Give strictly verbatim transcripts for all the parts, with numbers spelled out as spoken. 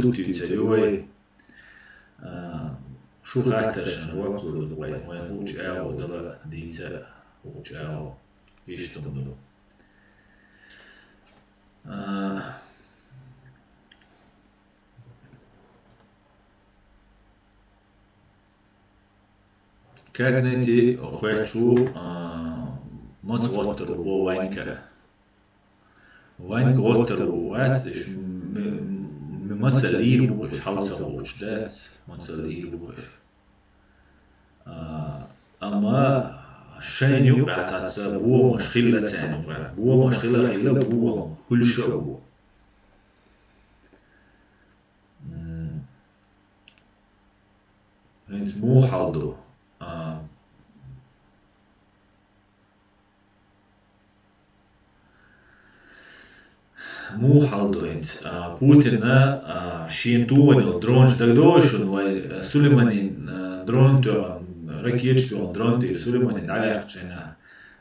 сурт юьйцар ю вай. А, шун хаттарашна жоп лур ду вай, вай хӀуъучу агӀо дала дийца, хӀуъучу агӀо иштта ду. А, Как найти, хоьттуш ву, а, маца гӀоттар ву бо Ванька. Ванька гӀоттар ву вац, иш м-, м-, маца лийр бу иш, хьал ца гӀовттуш дац, маца лийр бу иш. А, амма шайна юкъахь цхьацца бохамаш хилла царна юкъахь. Бохамаш хилла, хилла, бохам хуьлуш а бу. М. ХӀинца муха хьал ду? А, муха хьал ду хӀинца? А, Путина, а, шен тохана йолу дронаш дагадогӀий шуна, вай, а, Сулейманин, а, дрон тоьхна, ракеташ тоьхна дрон тӀера Сулейманин дӀаваьккхича хенахь,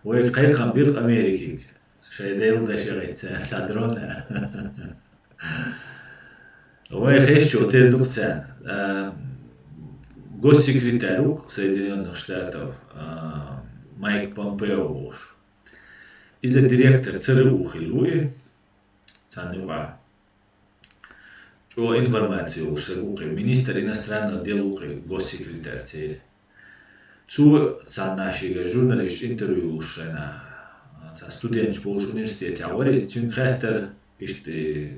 вайга кхайкхам бира Америкига, шайн делла дашегӀица цхьа дрон а. Вай хезчо тера ду-кх царна. А, госсекретарь ву-кх Соединённых Штатов, а, Майк Помпео волуш. Иза директор ЦРУ хилла ву и, царна юкъахь. ЧӀогӀа информаци йолуш стаг ву-кх и, министр иностранных дел ву-кх и, госсекретарь церан. Цо цхьаннахь шега журналисташка интервью луш шайна, цхьа студенташ болуш университетехь вара, цуьнга хаьттара, иштта, э,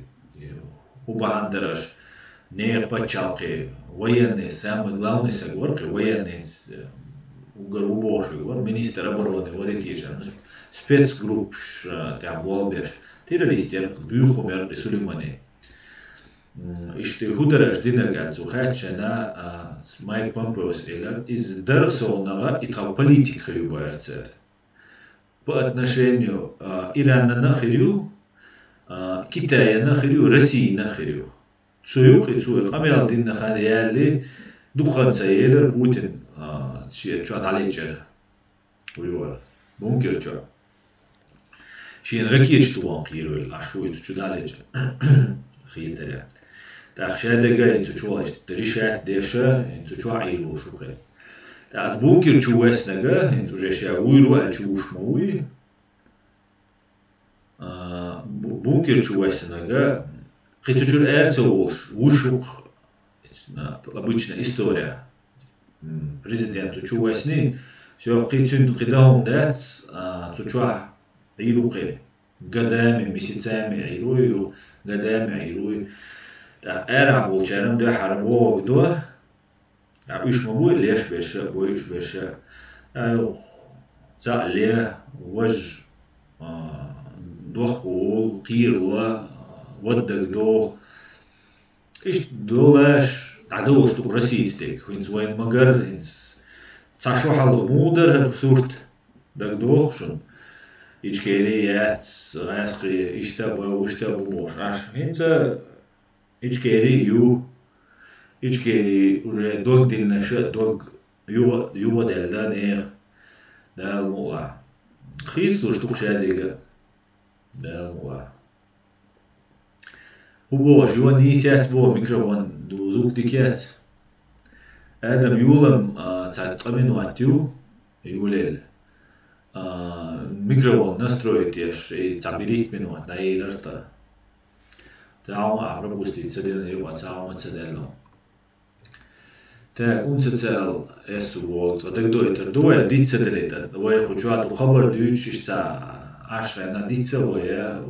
хӀун бахьана дара аша, нехан пачхьалкхе военный, самый главный стаг вара-кх и, военный, э, уггар ву бохуш вара, министр обороны вара и тешам, спецгруппаш, э, тӀехь болх беш, террорист яра-кх, буьйху хӀума яра-кх и Сулеймани. М, иштта хӀун дара аша динарг аьлла цо хаьттича, а, Майк Помпеос элира, иза дара совнаха и тхан политика хир ю бара цара. По отношению, а, Иранана а хир ю, а, Китаяна а хир ю, Россияна а хир ю. Цу юкъе цо и къамел дина хан ялале, дукха хан ца елира Путин, а, шен чохь дӀалечкъира. Вуй вара. Бункер чохь. Шена ракеташ тохна кхийра велла, аш вуй цу чу дӀалечкъа хетарехь. ТӀаккха шадерг а хӀинца цу чохь иштта решать деш а, хӀинца цу чохь Ӏийр ву шух. ТӀаккха бункер чу воьссинарг, хӀинца уже ша вуьйр ву аьлла чу вуш ма вуй. А, бу-, бункер чу воьссинарг, кхин цу чуьра ара ца волуш, вуй шух, а, обычно история. М, президент цу чу воьссиний, всё, кхин цуьнан кхин дан хӀума дац, а, цу чохь Ӏийр ву-кх и. Годами, месяцами Ӏийр ву и, годами Ӏийр ву и. ТӀаккха арахь болчарна дуьххьара бохург до, а, уьш ма буй леш берш а, бойуш берш а. А, цхьаъ ле, важа, а, дохко волу, кхийралла, а, ваддаг доху. Иштта долаш, дӀадолуш ду-кх Россица дерг. ХӀинца вайн магар, хӀинца цхьа шо хьалха муха дара хӀара сурт, дагадогӀу шуна? Ичкери яц, гӀаьскхи иштта а бу, иштта а бу бохуш. Аш хӀинца Ичкери ю. Ичкери уже дог диллинарш а, дог юха, юха даьлла нехан. Дала мукъалахь. Хийцалуш ду-кх шадерг а. Дала мукъалахь. ХӀун боху, жо нийса яц боху, микрофон ду, звук дика яц. Адам, йолам, а, цхьа ткъа минот ю, йолаелла. А, микрофон настроить еш, и цхьа берхӀитта минот дӀаелира тхан. Цхьа хӀума а пропустить ца дина, юкъа цхьа хӀума ца даьлла. Так, унца ца аьлла, эсу боху, цкъа дагадойтар ду вай, диц ца далийта. Вай кху чохь ду хабар дуьйцуш, иштта Ӏаш хенна диц а вай, а,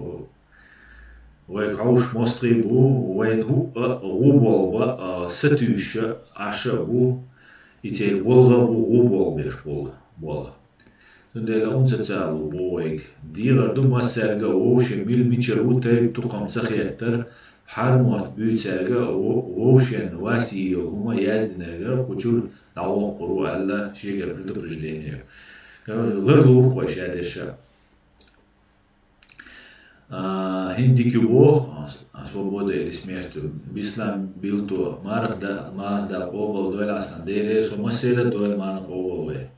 вайга хьовш мостагӀий бу, вайна хӀуъа а, гӀо болу а, а, сатуьйсуш а, Ӏаш а бу, и церан болх а бу, гӀо болх беш болу, болх. Цундела унца ца аьлла боху вайга. ДегӀар ду массаьрга а вовшийн мила мичара ву тайп-тукхам ца хеттара, хьармота буьйцаьрга а, во-, вовшийн вас йийр йолу хӀума яздинарг а кху чуьра дӀавоккхур ву аьлла, шегара предупреждение. Ларлур-кх вай шадерш а. А, хӀинца дика ю боху, а, «Свобода или смерть». Бислам Билто, марха да-, марха дакъа къобал дойла, Аслан, Дела реза, со массеран а дойла марха къобал вай.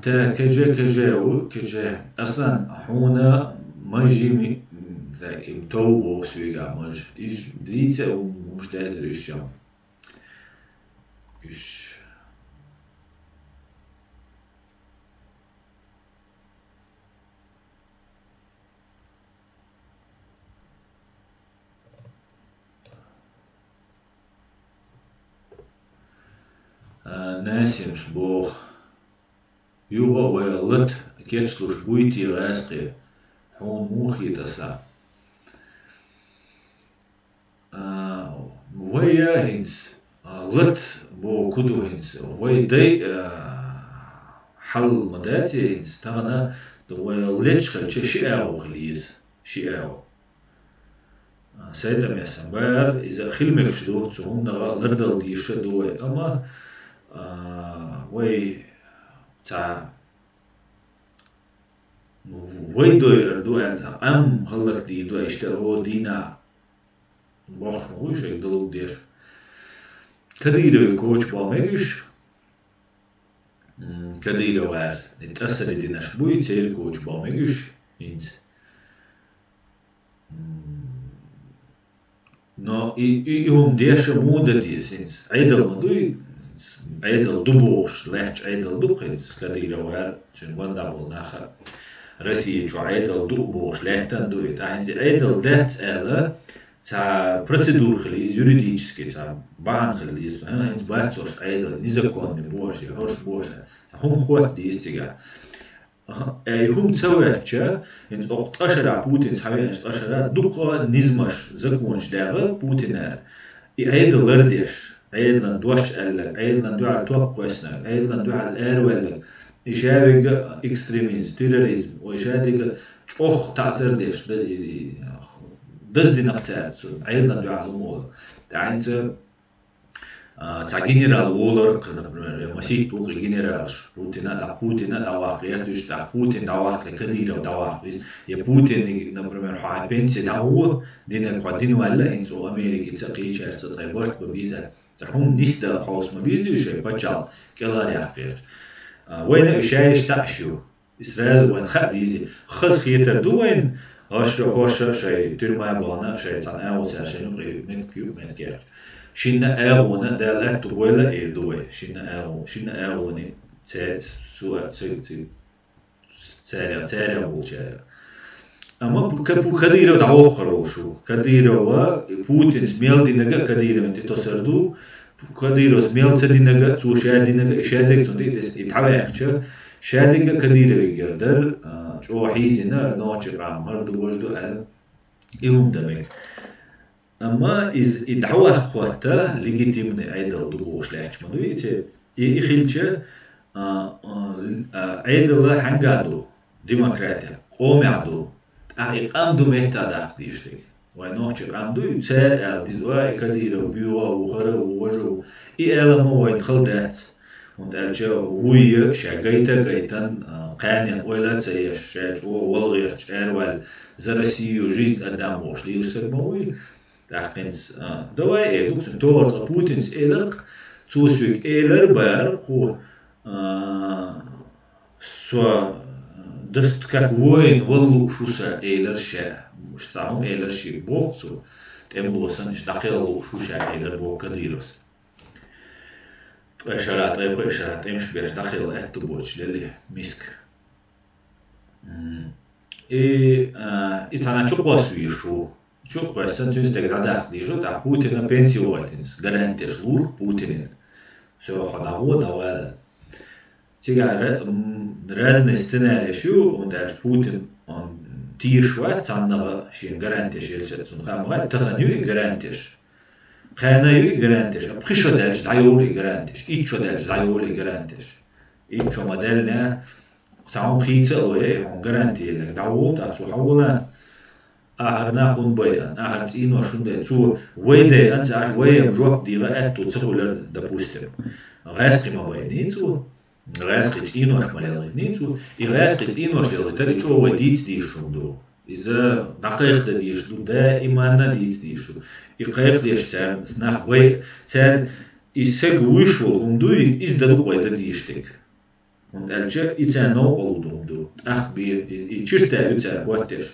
Та, кеже, кеже, у, кеже. Аслан, хьуна майжи ми-, м, та, Им тов боху соьга, маж. Иш дийца а хӀумаш дацара иш чам. Иш. А, Насимс боху. Юха а вай лата кечлуш буй те гӀаскхи? Хьуна муха хета аса? А, вай я хӀинца, а, лата боху ку ду хӀинца. Вай дай, а, хьал ма дац хӀинца. Тахана вай лечкъалча ши агӀо хила еза. Ши агӀо. А, сайтамесан бара, иза хила мегаш ду, цу хӀуманах лардала дезаш а ду вай. Амма, а, вай цхьа вай дойур ду аьлла, къам хӀаллакдийр ду, иштта гӀо дийна бохуш ма вуй шайга далур деш. Кадырове коча бан мегаш, м, Кадыров аьлла, и тӀасари динаш буй, церан коча бан мегаш, хӀинца. М, Но и, и, и хӀума деш а муха дан деза хӀинца? Ӏедал ма дуй, Ӏедал ду бохуш лаьтташ Ӏедал ду хӀинца, Кадыров вара, цуьнан гондахь болу нах а. Россия чу Ӏедал ду бохуш лаьттан ду и. ТӀаккха хӀинца Ӏедал дац аьлла, цхьа процедура хила еза, юридически цхьа бахьана хила еза. ХӀинца бац хӀорш Ӏедал, незаконный бохуш, хӀорш бохуш, цхьа хӀума хӀотта деза цигахь. Аха, э, и хӀума ца ваьчча, хӀинца окху ткъа шарахь, Путин схьавеанчу ткъа шарахь дукха низамаш, законаш дагӀа Путина. И Ӏедал лардеш, Ӏедалан дош аьлларг, Ӏедалан дуьхьал топ кхоьссинарг, Ӏедалан дуьхьал араваьлларг, и шадерг экстремизм, терроризм, вай шадерг чӀогӀа таӀзар деш, да, и, и, даздинарг цара цу Ӏедалан дуьхьал хӀума олу. ТӀаккха хӀинца А, цхьа генерал волар, например, я масийтта ву-кх и генералаш, Путина а дӀа-, Путина а дӀаваккха гӀерташ, тӀаккха Путин дӀаваккхале Кадыров дӀаваккха веза. Я Путиниг, например, хьо хьайн пенси дӀагӀо, динарг хьо дина ваьлла, хӀинца Америкица а кхечаьрца а тхайн барт бан беза. Цхьа хӀума нисдан хьовса ма беза уьш шайн пачхьалкх кӀелхьаръяккха гӀерташ. А, вайна уьш шайиш цхьаъ ю. И сразу вайн хаа деза. Хаза хетар ду вайн, хӀорш, хӀорш шайн тюрьма бахана, шайн цхьана агӀо цара шайн юкъе меттиг ю, меттиг яьхча. Шинна агӀона Дала аьтту бойла эр ду вай. Шинна агӀо, шинна агӀоне цаьрца цу, цу, цу, цаьрца, цаьрца болчаьрца. Амма Пу-, Ка-, Пу-, Кадыров дӀавоккхур волуш ву. Кадырова, Путинс мел динарг а Кадыровна тӀе тосур ду. Кадыровс мел ца динарг а, цо ша динарг а, и шадерг цунна тӀе а тесна, и дӀаваьккхича, шадерг а Кадыровгара дара, а, чӀогӀа хьийзина, нохчийн къам хӀара ду, важа ду аьлла, и хӀума дан мега. Амма иза и дӀаваккха хӀотта легитимный Ӏедал ду бохуш лаьтташ ма дуй и церан. И, и хилча, а, а, а, Ӏедал хьаьнгахь ду, демократия, къомехь ду, тӀаккха и къам ду меттах даккха дезаш дерг. Вайн нохчийн къам дуй, цара аьлла деза, ой, и Кадыров буьйгӀа а ву, хӀара а ву, важа а ву. И алам а вайна хала дац. ХӀунда аьлча вуй ша гайта а гайтина, а, кханенна ойла а ца еш, ша чӀогӀа вала гӀерташ араваьлла, за Россию жизнь отдам бохуш лелаш стаг ма вуй. ТӀаккха хӀинца, а, давай, эр ду-кх цуьнан товар, ткъа Путинс элира-кх, цо соьга элира бара-кх, а, со даст как воин вала лууш ву сан, элира ша. Уьш цхьа хӀума элира шега боху цо, тӀемало санна, иштта дӀакхелха лууш ву ша, элира боху Кадыровс. Ткъа шарахь, ткъе пхи шарахь тӀемаш беш дӀакхелха аьтту боцуш лелий, миска. М, и, а, и цхьана чукхосса везаш ву. Чукхоьссина цуьнца дерг дӀадаккха дезаш ву, тӀаккха Путина пенси вайтинца гарантеш лур Путинан. Всё, хьо дӀагӀо, дӀавала. Цигахь ра-, м, разные сценарийш ю, хӀунда аьлча Путин, он, тешаш вац цхьаннах а шена гарантеш елча, цунна хаа ма хаьа, тахана ю и гарантеш. Кхана ю и гарантеш, а пхи шо даьлча дӀайолу и гарантеш, итт шо даьлча дӀайолу и гарантеш. Итт шо ма-даьллинехь, цхьа хӀума хийца а ло, эй, хьуна гаранти елларг дӀаволу, тӀаккха цо хьан волу? Ахьар нах хӀунда байъина, ахьар цӀийнош хӀунда дай? Цо вай дайъина ца Ӏаш, вай-м жоп дийгӀа аьтту ца хуьлура, допустим. ГӀаьскхи ма байъиний цо, гӀаьскхи цӀийнош ма лелхийтиний цо. И гӀаьскхи цӀийнош лелхийтар, и чӀогӀа вай дийца дезаш хӀума ду. Иза дӀакхайкхадан дезаш ду, даиманна дийца дезаш ду. И кхайкхадеш царна нах вай, царна и сага вуьйш волу хӀума дуй, иза дан ду-кх вай дан дезаш дерг. ХӀунда аьлча и царна новкъарло ду хӀума ду. ТӀаккха бе-, и, и чирта ю цара хӀоттеш.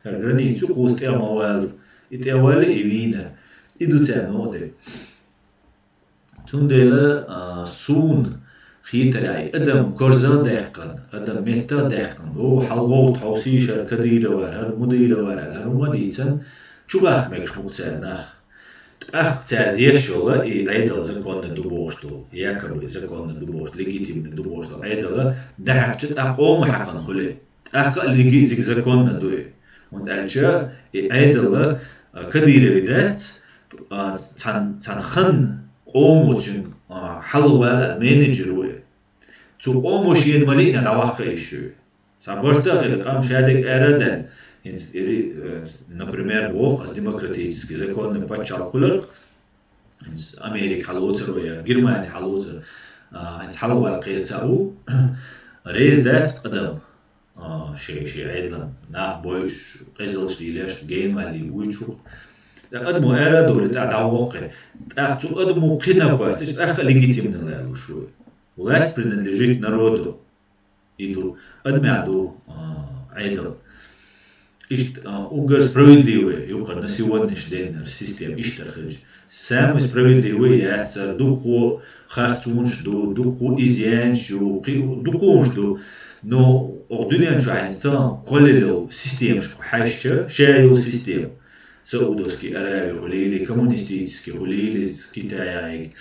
ХӀара границу кхуза тӀе ма вала, и тӀе вала, и вийна. И ду царна новкъа де. Цундела, а, суна хетарехь, и адам корзагӀа даьккхина, адам меттах даьккхина, о, хьалагӀовтта хьовсийша хӀара Кадыровар, хӀара Мудыровар, хӀара хӀума дийцина, чу баха мегаш бу-кх цара нах. ТӀаккха цара деш йола и Ӏедал законно ду бохуш долу, якобы законно ду бохуш, легитимно ду бохуш долу Ӏедал дахьакхча, тӀаккха къоман хьакъан хуьлу. ТӀаккха а легитимно, законно ду и. ХӀунда аьлча и Ӏедал, а, Кадыровн дац, а, цхьана, цхьана хан къомо цуьнга, а, хьалавала менеджер ву и. Цу къомо шена ма лиъна дӀаваккха йиш ю. Цхьа барт а хилла, къам шадерг ара а даьлла, хӀинца ири-, э, например, боху ас, демократический, законный пачхьалкх хуьларх, хӀинца Америка хьалоцур ву я Германия хьалоцур, а, хӀинца хьалавала кхерца а ву, реза дац адам, а, шен, шен Ӏедалан нах бойуш, къизалш лелош, генвалли вуьйчух. ТӀаккха адамо ара а довлий, тӀаккха дӀавоккхий. ТӀаккха цу адамо кхина а хоьттуш, тӀаккха а легитимно лелош ву. Власть принадлежит народу. И ду, адамехь ду, а, Ӏедал. Иштта, а, уггар справедливая, юкъара на сегодняшний день система иштта хилча. Самый справедливый яцара, дуккхо харцонаш ду, дуккхо изъяьнаш ю, кхин дуккхо хӀумаш ду. Но оха дуьнен чохь хӀинца тахана кхоллаелла системаш хьаьжча, ша йолу система. Саудовский Аравия хуьлийла, коммунистический хуьлийла, Китайхь,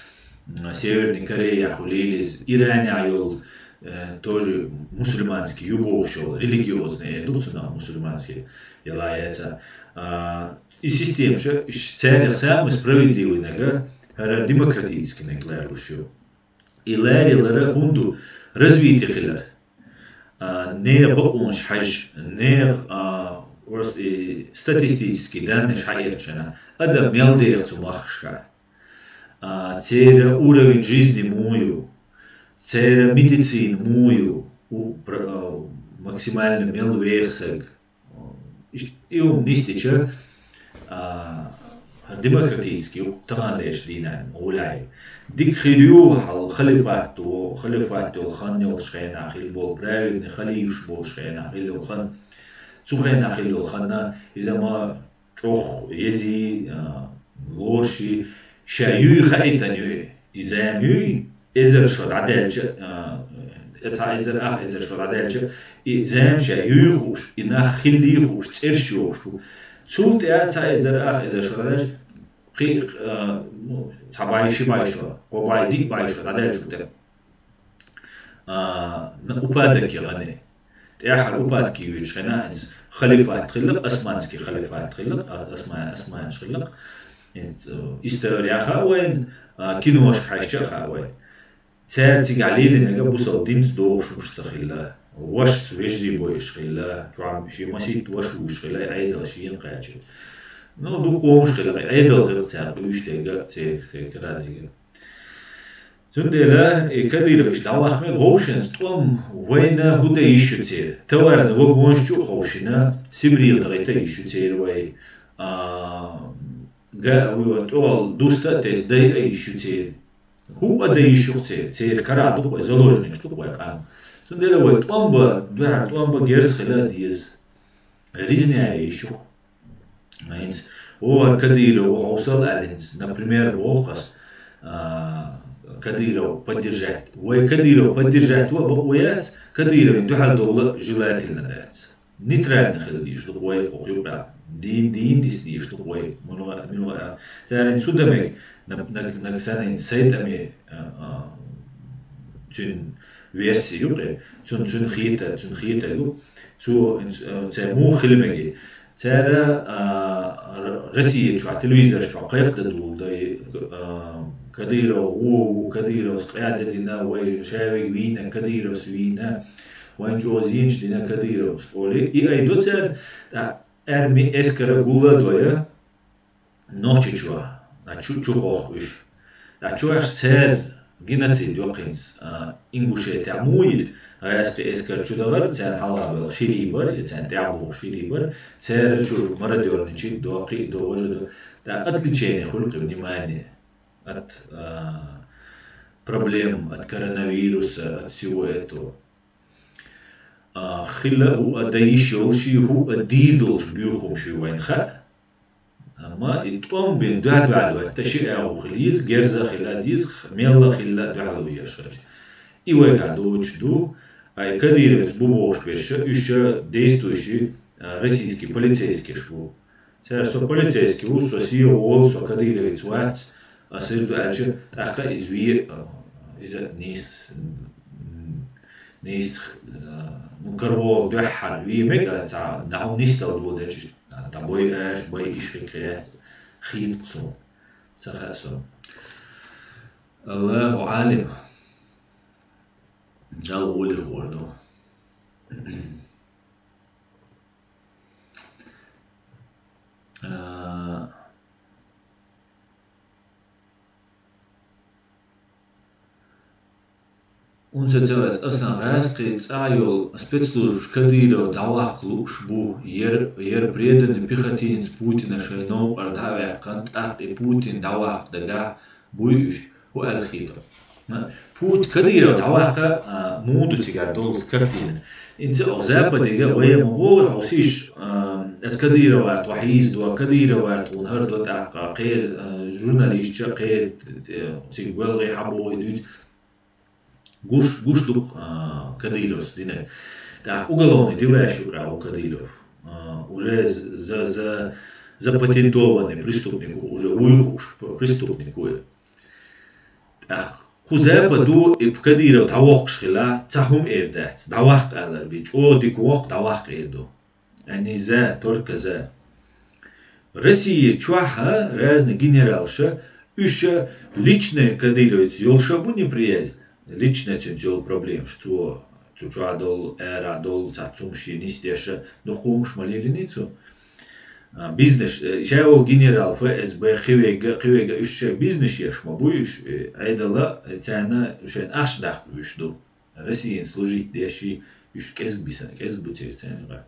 м, Северный Корея хуьлийла, Иранехь йолу, э, тоже мусульманский ю бохуш йолу, религиозный, э, ду цунах мусульманский, яла яца. А, и система ша, ш-, царех самый справедливый нага, хӀара демократический нага лаьрла шу. И ларилара хӀунда ду развитие хилар. А, нехан бакъонаш хьаьжча, нехан, а, просто и статистический данныш хьаэцча, адам мел деха цу махкашкахь. А, церан уровень жизни муха ю, церан медицина муха ю, у, пр-, а, максимально мел веха саг. Иштта и хӀума нисдича, а, демократический юкъ таханлерчу дийнахь гӀолехь. Дика хир ю, хьал халифат ду, халифат йолу хан йолуш хенахь хилла болу, правильный халифаш болуш хенахь хилла йолу хан. Цу хенахь хилла йолу ханна иза ма чӀогӀа езий, а, лорший, ша юй хаийтина ю и. И зама юй, эзар шо дӀадаьлча, а, э, цхьа эзар ах эзар шо дӀадаьлча, и зама ша юй хууш, и нах хиллий хууш, цӀераш йохуш бу. Цул тӀаьхьа цхьа эзар ах эзар шо дӀадаьлча, кхин, а, ну, цхьа бӀе, ши бӀе шо, кхо бӀе, диъ бӀе шо дӀадаьлча бу тӀе. А, на упадок ян гӀане. ТӀаьхьара упадки юьйцуш хенахь, хӀинца халифат хилла, османский халифат хилла, а, осма-, османаш хилла. ХӀинца, э, история хаьа вайн, а, киношка хьаьжча а хаьа вайн. Цара цигахь лелийнарг бусалба динца догӀуш хӀумаш ца хилла. Вашас вежарий бойуш хилла, чохь шен масийтта ваша вуьйш хилла, Ӏедал шена кхаьчна. Ну, дукха хӀумаш хилла, Ӏедал хилла цара къуьйсуш дерг, церан, церан кара дерг. Цундела и Кадырович дӀавахмега ховшинца тӀом вайна хӀу дан йиш ю церан. Товарный вагонаш чу а ховшина, Сибрех дахийта йиш ю церан вай. А, га, тӀехула дуста а тесна, дайа а йиш ю церан. ХӀу а дан йиш ю-кх церан. Церан карахь ду-кх вай, заложникаш ду-кх вай къам. Цундела вай тӀом бан, дуьхьал тӀом бан герз хила а деза. Ризна а йиш ю-кх. ХӀинца, о, хӀара Кадыров ву хьовсал аьлла хӀинца, например, боху ас, а, Кадыров поддержать. Вай Кадыров поддержать ван бакъо яц, Кадыровн дуьхьал довла желательно дац. Нейтрально хила дезаш ду-кх вай хӀокху юкъахь. Дийна, дийна диса дезаш ду-кх вай. Муьлха-, муьлха-, царна цу дан мега, наг-, наг-, наг санна хӀинца сайтаме, а, а, цуьнан верси ю-кх, цунна, цунна хетар, цунна хетар ду. Цо, э, цара муха хила мега. Цара, а, Р-, Россия чохь, телевизораш чохь кхайкхадан долу дай, а, Кадыров ву, ву, Кадыровс къаьда дина, вай шаверг вийна, Кадыровс вийна, вайн чӀогӀа зенаш дина Кадыровс олий. И айдо цара, тӀаккха арми эскара гулла а дой, Нохчийчохь, а, чу, чу хохку уьш. А чу аьлча церан геноцид йоккхинца, а, Ингушетехь муха йира, гӀаьскхи эскар чу дахар, царна хьалха баьлла ширий бара, я царна тӀаьхьа боху ширий бара, церан чу мародёрничать до, кхин а до, важа до. ТӀаккха отвлечение хуьлу-кх внимание от, а, проблем, от коронавируса, от всего этого. А, хила хӀу а дайиш йолуш, хӀу а дийр долуш буьйхуш ю вайн хаьа. Амма и тӀом бен дуьхьа-дуьхьа лоьтта ши агӀо хила еза, герза а хила деза, мелла а хила дуьхьало еш хилча. И вайгахь доцуш ду, ай Кадыровец бу бохуш берш, уьш действующий, а, российский полицейскийш бу. Цара со полицейский ву, со сиха волу, со Кадыровец вац, ас хир ду аьлча, тӀаккха иза ве, а, иза нийс, м, нийс, а, ну, каро дуьххьара ве мега, цхьа дӀа хӀума нисдала ло дечиш, а, дӀа бой аьш, бай иш хир яц, хетта суна. Ца хаьа суна. Аллаху Ӏалим. Дала гӀоле хуур ду. А, унца цавес асан гӀаьскхи цӀа йолу спецслужбаш Кадыров дӀаваккха лууш бу, ер, ер преданный пехотинец Путина шайн новкъара дӀа а ваьккхина, тӀаккха и Путин дӀаваккха дагахь буй уьш, хӀу аьлла хетар. Пут Кадыров дӀаваккха, а, муха ду цигара долу картина. Инца оха Западега вай ма боху, хьо сиш, а, аса Кадырова тхо хьийзадо, Кадырова тхуна хӀара до тӀаккха, кхера, а, журналистча, кхера, э, цига гӀелгӀе хьабохий дуьйцу. Гуш, гуш ду, а, Кадыровс дина. ТӀаккха уголовный дела шу кхаьо Кадыров. А, уже за, за, запатентованный преступник ву, уже вуй хууш п-, преступник ву. ТӀаккха кху Западу и Кадыров дӀавоккхуш хила, цхьа хӀума эр дац, дӀаваккха алар бен, чӀогӀа дика воккху, дӀаваккха эр ду. Они за, только за. Россия чохь а разный генералша, уьш личная Кадыровец йолуша бу неприязнь, личная цуьнца йолу проблемаш, цо цу чохь долу, ара долу, цхьа цумаш нисдеша, дукха хӀумаш ма лелиний цо. А, бизнес, э, ша волу генерал, ФСБ, кхивега, кхивега уьш ша бизнес еш ма буй уьш, э, Ӏедала, э, царна шайн ахча даккха уьш ду. Россиян служить деш, уьш кӀезиг биса-, кӀезиг бу церан царна гӀа.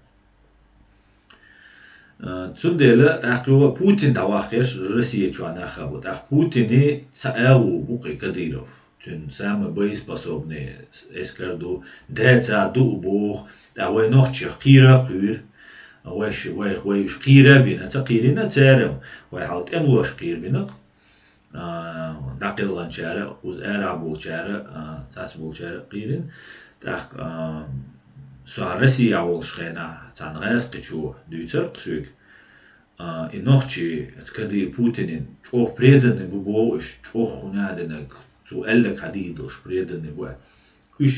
А, цундела тӀаккха Путин дӀаваххеш Россия чохь нах а бу. ТӀаккха Путине ца агӀо бу кхе Кадыров. Цуьнан самый боеспособный эскар ду, дацахь ду боху, тӀаккха вай нохчех кхийра а кхуьйра. Вай ши-, вай, вай уьш кхийра а бина, ца кхийрина цара, вай хьал тӀемалош кхийра бина. А, дӀакхелханчара, кхуза арахь болчара, а, цхьацца болчара кхийрина. ТӀаккха, а, со Россия волуш хенахь, цхьана гӀаьскхичо дуьйцура кху соьга. А, и нохчий, аса Кади-, Путинин чӀогӀа преданный бу боху уьш, чӀогӀа хӀунадинарг, цо аьлларг хьадийр долуш преданный бу. Уьш,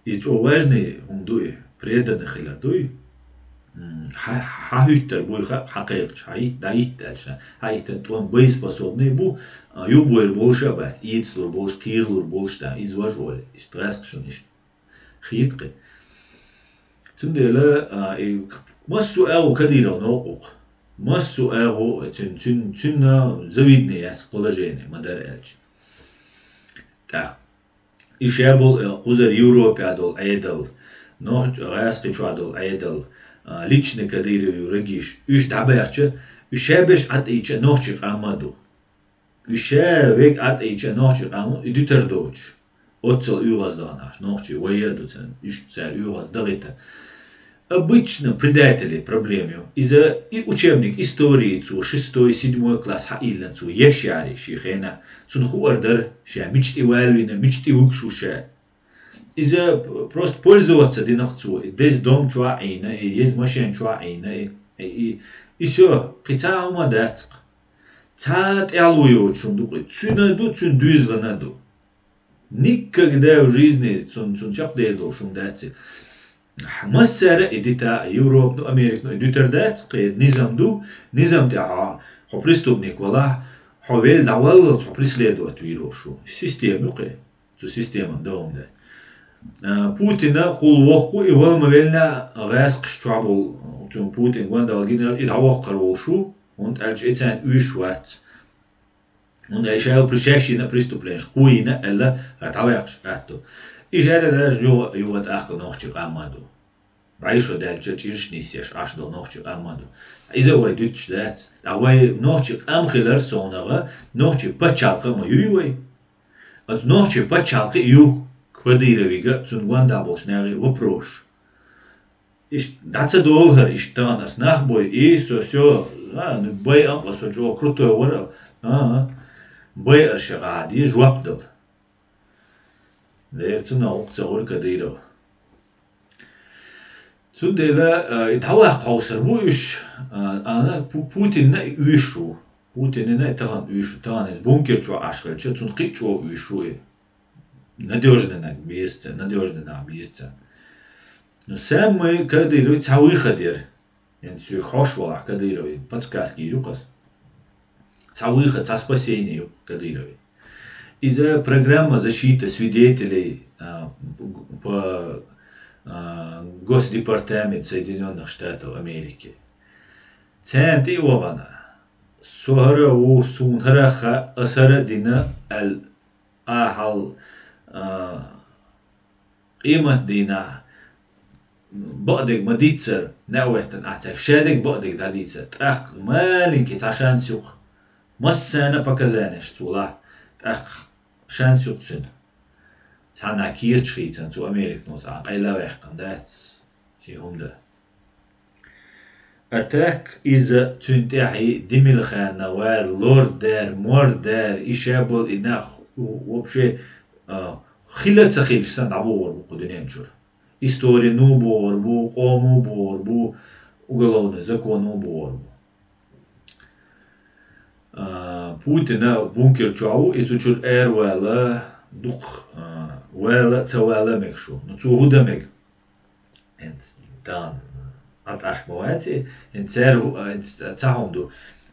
иза чӀогӀа важный хӀума дуй, преданный хилар дуй. М, хьа-, хьан хӀуьттар буй ха-, хьан кхайкхача, хьан йитт-, дӀа йитта аьлча, хьан йиттан тӀом боеспособный бу, а, юхабойр болуш а бац, ийцалур болуш, кхийралур болуш да, иза важа волу, иштта гӀаьскхашна иштта хетта кхин. Цундела, а, и массо а агӀо Кадыров новкъа ву-кх. Массо а агӀо, цуьн-, цуьн-, цуьнан завидный яц положение, ма-дарра аьлча. ТӀаккха. И ша болу, э, кхузара Европехь долу Ӏедал, нохч-, гӀаьскхи чохь долу Ӏедал, а, личный Кадыровн врагаш, уьш дӀабаьхча, уьш ша берш Ӏад ийча нохчийн къам ма ду. Уьш ша верг Ӏад ийча нохчийн къам ду, и дуьтар доцуш. Оццал оьгӀаздаханаш, нохчий вай а ду царна, уьш цара оьгӀаздахийтар. Обычно предателей проблема ю. Иза и учебник истории цо шестой, седьмой класс хьаиллина цо еш яре шен хенахь. Цунна хуур дара, ша мича тӀе валавина, мича тӀе вуьгуш ву ша. Иза просто пользоваться динарх цо, и деза дом чохь а Ӏийна, и еза машен чохь а Ӏийна, и, и, и, и всё, кхин цхьа а хӀума дац-кх. Цхьа а тӀаьхьало йоцуш хӀума ду-кх и. Цуьнан ду, цуьнан дуьзалан ду. Никогда в жизни цунна, цунна чекхдер долуш хӀума дац и. Массара а и дита, Европано, Американо и дуьтар дац, кхеран низам ду, низам тӀехь хьо, хьо преступник валахь, хьо велла дӀаваллалц хьо преследовать вийр волуш ву. Система ю кхе, цу системан дан хӀума дац. А, Путина хул воккху и вала ма веллина гӀаьскхаш чохь болу, цунна Путин гондал гинарг и дӀавоккхур волуш ву, хӀунда аьлча и царна уьйш вац. ХӀунда аьлча ша причастина преступленеш, хӀун йина аьлла, дӀаваьккхаш атта ду. И шаьрара даже юха, юха тӀаккха нохчийн къам ма ду. БӀе шо даьлча чӀирш нисъеш Ӏаш долу нохчийн къам ма ду. Иза вай дуьтуш дац. Ткъа вай нохчийн къам хилар совнагӀа, нохчийн пачхьалкх а ма юй вай. Оцу нохчийн пачхьалкх а ю Кадыровига, цунна гондахь болчу нахе вопрос. Иштта дӀа ца долу хӀара, иштта тахана ас нах бой, и со всё, а, ну, байъа а со чӀогӀа крутой вара, а, а, байъарш гӀа де жоп дала. Дера цунах гӀуллакх ца гӀур Кадыров. Цундела, а, и дӀаваккха хьовсур бу уьш, а, ана Пу-, Путинна и уьш ву. Путинна и тахана уьш ву. Тахана иза бункер чохь Ӏаш хилча, цунна кхин а чӀогӀа уьш ву и. Надёжный нах беза царна, надёжный нах беза царна. Ну, самый Кадыровый цхьа выход яра. ХӀинца соьга хьош валахь Кадыровый, подсказки ю-кх ас. Цхьа выход, цхьа спасение ю-кх Кадыровый. Иза программа защиты свидетелей, а, по, а, Госдепартамент Соединённых Штатов Америки. Царна тӀе а вахана, со хӀара а ву, суна хӀара а хаьа, ас хӀара а дина, аьлла, ахьал, а, къемат дийнахь бакъдерг ма дийццара, неӀ веттина ахь цаьрга, шадерг бакъдерг дӀадийцар. ТӀаккха маленький цхьа шанс ю-кх. Массарна а показанеш цо лахь, тӀаккха шанс ю-кх цуьнан. Цхьанна кечаш хийцан цо Американо цхьа къайла а ваьккхина дац и хӀума дан. А так иза цуьнан тӀаьхье димилхарна вара, лор дара, мор дара, и ша болу и нах вообще, а, хила а ца хилча санна дӀабохур бу кху дуьнен чуьра. Историн а бохур бу, къоман а бохур бу, уголовный законан а бохур бу. А, Путина бункер чохь ву, и цу чуьра аравала дукха, а, вала а, ца вала а мегаш ву. Ну, цо хӀун дан мега? ХӀинца тахана ӀатӀаш ма вац и, хӀинца цара хӀу-, а, хӀинца цхьа хӀума ду.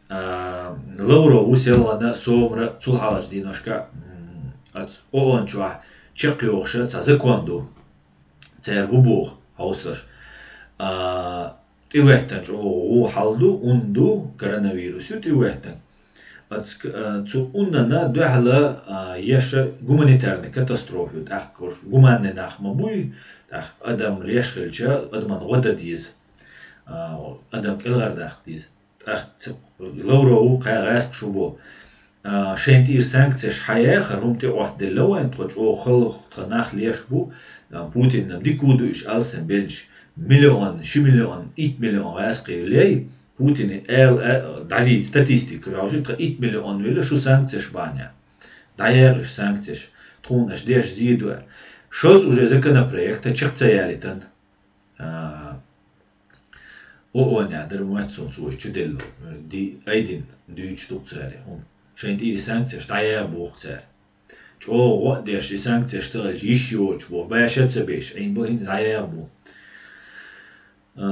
А, Лавров ву селхана а, Сомара а цул хьалхарчу дийнашка, м, оцу ООН чохь чекхйохуш цхьа закон ду. Цара хӀун боху хьовсалаш? А, тӀехӀоьттина чӀогӀа гӀо хьал ду, ун ду, коронавирус ю тӀехӀоьттина. Оцу к-, а, цу уннана дуьхьала, а, еша гуманитарный катастрофа ю, тӀаккха уьш гуманный нах ма буй, тӀаккха адам леш хилча, адаман гӀо дан деза, а, адам кӀелхьардаккха деза. ТӀаккха ца-, Лавров ву кхаьа гӀаьскаш ву бо. А, шайн тӀера санкцеш хьаяхар, хӀума тӀе Ӏоттаделла вайн, тхо чӀогӀа хала, тхан нах леш бу, а, Путинна дика ву ду уьш алсам белча, миллион, ши миллион, итт миллион гӀаьскхий лей, Путине аьлла, а, дӀадийца статистика, ваьлча, тхан итт миллион велла шу санкцеш бахьана. ДӀаяха уьш санкцеш, тхуна аша деш зийду аьлла. Шозза уже законопроекта чекх ца ялийтан. А, ООН-а дара моьтту суна цо вай чу делла, ди-, айдин дуьйцуш ду-кх цара хӀума. Шайн тӀера санкцеш дӀаяха боху цара. ЧӀогӀа гӀо а деш, и санкцеш ца хилча, йиш йоцуш боху, баьша а ца беш, Ӏийна бо хӀинца дӀаяха бу. А,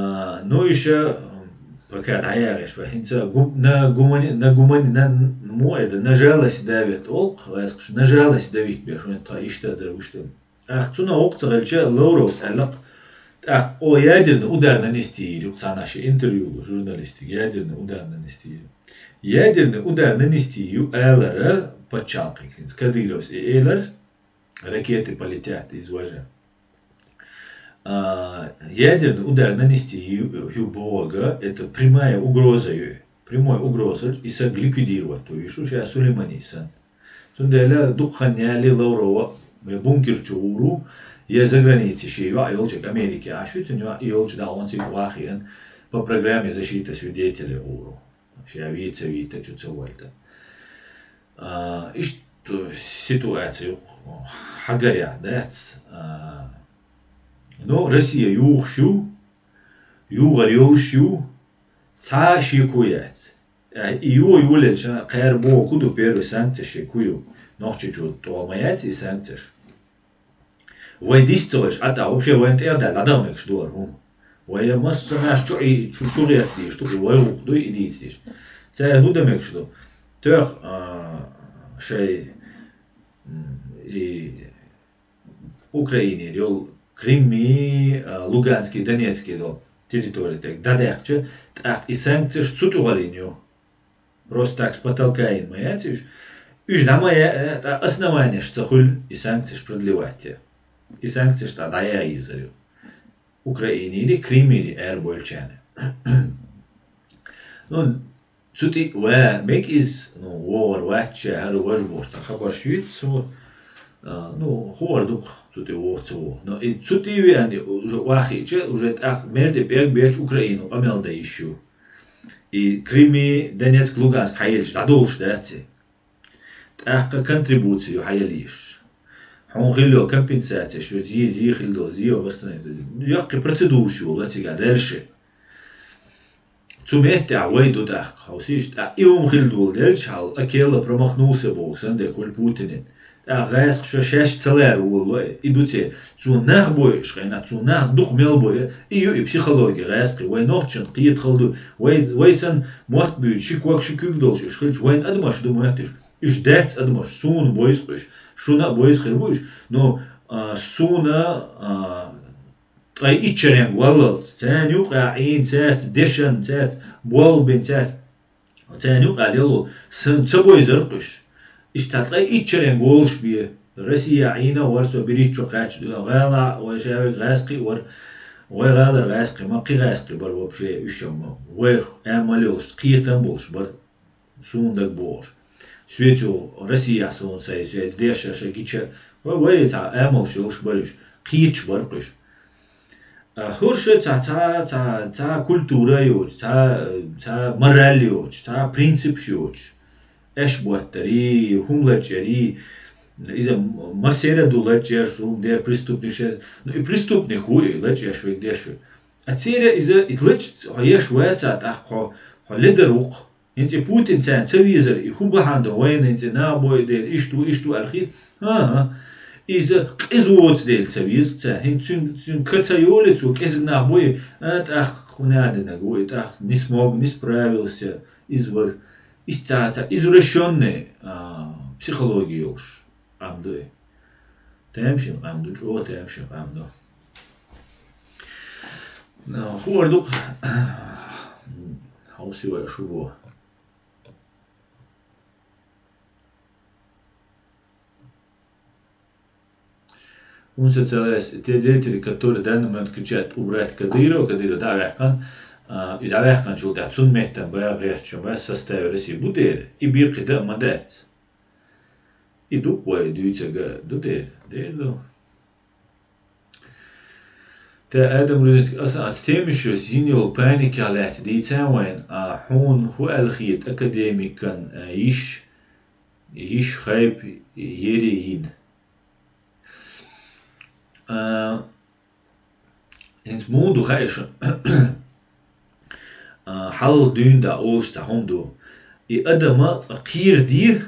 ну, иша, м, пока дӀаяхьеш вай. ХӀинца гу-, на гумани-, на гумани-, на, мо айда, на жалость давит олу-кх гӀаьскхаша, на жалость давит беш, вайн тхан иштта дара, вуьшта. ТӀаккха цунах воккха ца хилча, Лавровс аьлла-кх, тӀаккха о ядерный удар нанести йийр ю-кх цхьана шен интервью лу журналистиг, ядерный удар нанести йийр ю. Ядерный удар нанести ю алара пачхьалкхе хӀинца Кадыровс и элар, ракеты полетят из Вожа. А, ядерный удар нанести ю, ю бохург, это прямая угроза ю. Прямой угроза, и саг ликвидировать ду, ю шу ша Сулеймани санна. Цундела дукха хан яли Лаврова я бункер чу гӀур ву, я заграницей шен йоӀ йолчу Америке Ӏаш ю, цуьнан йоӀ йолчу дӀа вон цига вахийна по программе защиты свидетелей гӀур ву. Ша вийца вийта чу ца вайта. А, иштта ситуация ю-кх хьагарехь дац. А, ну, Россия юхуш ю, юхар йолуш ю, цхьа а шеко яц. Э, и ю, юлелча, кхера боху ду первый санкцеш шеко ю. Нохчийчу тӀо ма яц и санкцеш. Вай дис ца веш, а тӀа вообще вайн тӀе а даьлла, дӀадала мегаш ду хӀара хӀума. Вай я массанаш чу и, чу, чу гӀерташ ду, и вай гӀуллакх ду, и дийца деш. Цара хӀун дан мегаш ду? Тоьхна, а, шай, м, и Украинера йолу Крымми, а, Луганский, Донецкий долу территори тӀе дӀадаьккхича, тӀаккха и санкцеш цу тӀехула йина ю. Просто так с потолка йина ма яц уьш. Уьш дӀа ма я, э, ткъа основанеш ца хуьлу и санкцеш продлевать ян. И санкцеш тӀа дӀаяха езар ю. Украинера, Крымера аьрбойчарна. Ну, цу тӀе ван мега иза, ну, вогӀур вац ша, хӀара важа бохуш, цхьа хабарш юьйцу цо. А, ну, хӀора дукха цу тӀе воха ца воха. Но и цу тӀе веана уже вахийча, уже тӀаккха мер тӀе пӀелг беча Украину къамел дан йиш ю. И Крыми, Донецк, Луганск хьаелча дӀадолуш дац и. ТӀаккха контрибуцию хьаяла йиш. Хьуна хилла йолу компенсацеш, ю зи, зи хилла долу, зи восстановить. Яккхий процедураш ю ла цига дальше. Цу меттехь вай ду тӀаккха, хьовсийша, тӀаккха и хӀума хилла долу делча хьал, а кела промахнулся боху, санна де хуьлу Путинин. ТӀаккха гӀаьскхи ша шаьш ца лара волу вай, и ду церан. Цо нах бойуш хенахь, цо нах дукха мел бойу, и ю и психология гӀаьскхи. Вай нохчан кхета хала ду, вай, вай санна мотт буьйцу, ши ког, ши куьг долуш уьш хилча, вайн адамаш ду моьттуш. Уьш дац адамаш, суна бойзу уьш, шуна а бойзу хир бу уьш, но, а, суна, а, ткъе итчаренга валлалц, царна юкъа Ӏийна, цаьрца дешан, цаьрца болх бина, цаьрца, царна юкъа лело, сан ца бойзар уьш. Иштта ткъе итчаренга волуш бе, Россия Ӏийна а вара со бириччо кхаьчча, гӀала вай шаверг гӀаьскхи а вара, вай гӀалара гӀаьскхи ма, кхин гӀаьскхи бара вообще, уьш ма, вайх амал йолуш, кхетам болуш бара. Суна дага бохуш. Соьца Россияхь суна сайн, соьца дешша ша гича, вай, вай цхьа амалш йолуш бара уьш, кхеташ бара уьш. А, хӀорш цхьа, цхьа, цхьа, цхьа культура йоцуш, цхьа, цхьа мораль йоцуш, цхьа принципаш йоцуш. Эш боттарий, хӀума лачарий, иза массера ду лачаш, хӀума де преступник ше, ну и преступник ву и лачаш вег деш ву. А церан иза и лач хьо еш ваца, тӀаккха хьо, хьо ледар ву-кх. ХӀинца и Путин царна ца везар, и хӀун бахьана ду вайна, хӀинца и нах бойу дела, иштта ву, иштта ву аьлла хета? ХӀан-хӀа. Иза къиза воцу дела ца веза царна. ХӀинца цуьнан, цуьнан ка ца йоле, цо кӀезиг нах бойу, а, тӀаккха хӀун а динарг ву, и тӀаккха не смог, не справился, иза вара. Иштта ца, ца извращённая, а, психология йолуш къам ду и. Тамашийна къам ду, чӀогӀа тамашийна къам ду. ХӀора ду-кх, хьовсий вай шу боху. ХӀунда ца лаьцна те деятели, которые в данный момент кричат убрать Кадырова, Кадыров дӀа а ваьккхина, а, и дӀа ваьккхинчул тӀаьхьа цунна меттана баха гӀертачун баха составе России бу дера, и бекхида а ма дац. И ду-кх вай дуьйцург а ду дера, дера ду. Те Адам Рузинский, аса аца Темишевс йина йолу паникех лаьцна дийцан вайна, а хьуна хӀун аьлла хета академикан, а, йиш, йиш хайп ере йина? А, хӀинца муха ду хаьа шуна? А, хьалла дуьйна да олуш цхьа хӀума ду. И адама цкъа кхийра де,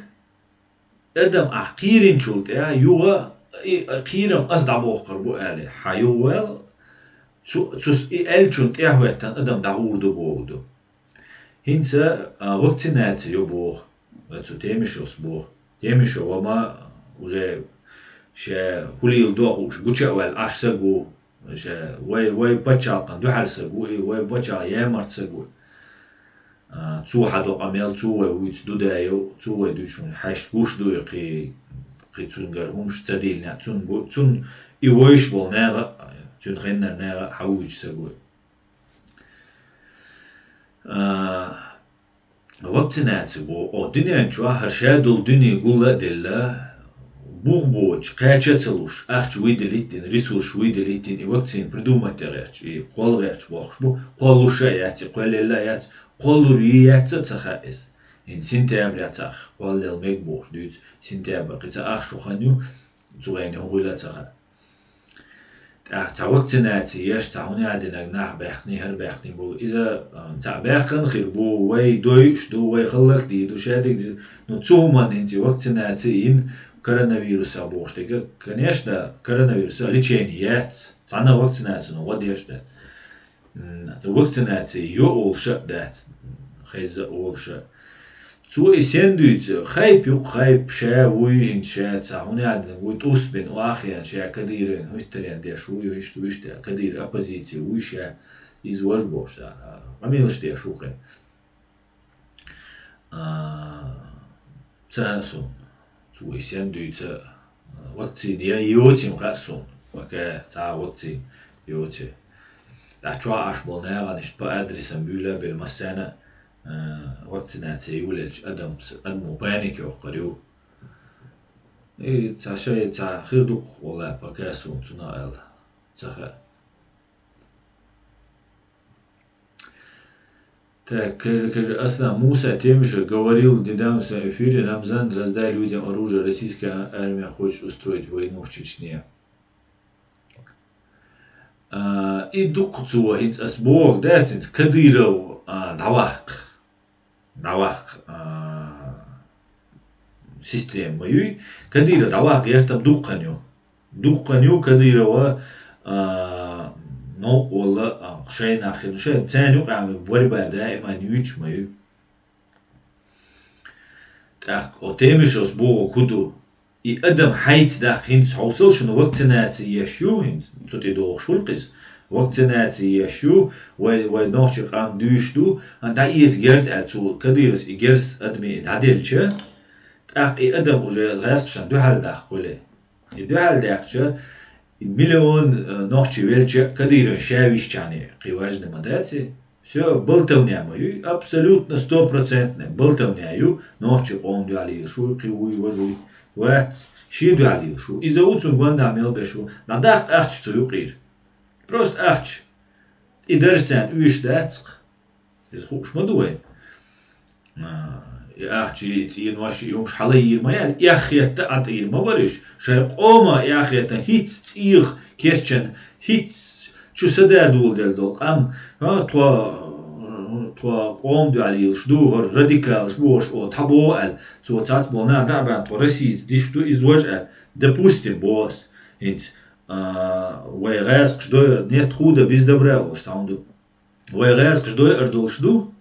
адам ахь кхийринчул тӀаьхьа юха и кхийрам аса дӀабохкур бу аьлла, хьан юха ваьлла, цу, цу с-, и аьллачун тӀаьхьахӀоьттина адам дӀахӀур ду боху ду. ХӀинца, а, вакцинаци йо боху, ва цу Темишевс боху. Темишев ва ма уже ша хӀулийла дохуш гуча а ваьлла, Ӏаш саг ву, ша вай, вай пачхьалкхан дуьхьал саг ву и, вай пачхьалкх ямарт саг ву. А, цо хьадо къамел, цо вай вуьйцу ду даьйо, цо вай дуьйцу хьуна хьаьшта гуш ду и кхи, кхи цуьнгара хӀумаш ца дийна, цунна гу-, цунна и вайш болу наха а, цуьнан хеннара наха а хьан вуьйцу саг ву. А, вакцинаци бо, о, дуьнен чохь хӀара ша долу дуьне гулла а делла, бух боцуш, кхача а ца луш, ахча вуй делиттина, ресурс вуй делиттина, и вакцина придумать а гӀерташ, и кхолла гӀерташ бохуш бу, кхоллуш а яц, и кхоллелла а яц, кхоллур ю яц а ца хаьа иза. ХӀинца сентября цхьа кхоллел мега бохуш дуьйцу, сентябрь кхин ца ах шо хан ю, цу вайна хӀун хуьлу а ца хаьа. ТӀаккха цхьа вакцинаци еш, цхьа хӀун а динарг нах баьхкиний, хӀара баьхкиний бу. Иза, а, цхьа баьхкина хир бу, вай дойуш ду, вай хӀаллак дийр ду, шадерг дийр ду. Ну, цу хӀуманна хӀинца и вакцинаци йина коронавирусах бохуш дерг, конечно, коронавирусах лечение яц. Цхьана вакцинацино гӀо деш дац. М, вакцинаци йо олуш а дац, хезза а олуш а. Цо и сен дуьйцу, хайп ю-кх, хайп, ша вуй, хӀинца ша цхьа хӀун а динарг вуй, тӀус бина, охьахиъна ша Кадыровн хӀуьттаренна деш вуй, иштта вуьшта, Кадыров оппозици вуй ша, иза важа бохуш, а, къамелаш деш ву кхин. А, ца хаьа суна, цо и сен дуьйцу, а, вакцина я йоций ма хаьа суна, пока цхьа а вакцина йоций. ТӀаккха чохь Ӏаш болу нахана иштта по адресам буьйлабелла массарна а, вакцинаци йолаелча адамс-, адамо паник йоккхур ю. И цхьа шай, цхьа хир дукха вала, пока суна цунах аьлла ца хаьа. Так, кежа, кежа, Аслан, Муса Темишев говорил в недавнем своём эфире: «Рамзан, раздай людям оружие, российская армия хочет устроить войну в Чечне». А, и дукха цо хӀинца ас боху дац, хӀинца Кадыров, а, дӀаваккха. ДӀаваккха, а, система ма юй. Кадыров дӀаваккха гӀертам дуккха ю. Дуккха ю Кадырова, а, новкъа волла, а, шайнах хир, шайн царна юкъахь борьба даиман юьйцуш ма ю. ТӀаккха о Темишевс боху хӀун ду? И адам хьайца даккха хӀинца хьовсал, шуна вакцинаци еш ю, хӀинца цу тӀе дохуш хуьлу-кх иза. Вакцинаци еш ю, вай, вай нохчийн къам дуьйш ду, а, дӀаэца герз аьлла цо, Кадыровс и герз адаме дӀаделча, тӀаккха и адам уже гӀаскхашна дуьхьал даккха хуьлу. И дуьхьал даьккхича, и миллион, э, нохчи велча а Кадыровн ша висчахьана кхин важна ма дац и. Всё, болтовня ма юй, абсолютно стопроцентная болтовня ю, нохчи къоман дуьхьал лелаш ву, кхин вуй, важа вуй, вац, шен дуьхьал лелаш ву. Иза ву цунна гондахь мел беш ву, дӀадаккха ахча цу юкъера. Просто ахча. И дарж царна оьшуш дац-кх. Иза хууш ма ду вай. А, и ахча, и цӀенош, и хӀумаш хьалайийр ма яц, эхь хетта а тӀера ма бара уьш. Шайн къоман эхь хетта хӀинцца цӀийх керчан, хӀинцца чу садаьр доладелла долу къам, а, тхо, тхо къоман дуьхьал лелаш ду, хӀара радикалаш бу хӀорш, о, тхьабо аьлла, цо цхьацца болу нах дӀа а баьхна, тхо Россица диш ду, иза важа аьлла. Допустим, боху ас, хӀинца, а, вай гӀаскхаш дой, нет худа без добра олуш цхьа хӀума ду. Вай гӀаскхаш дойур долуш ду,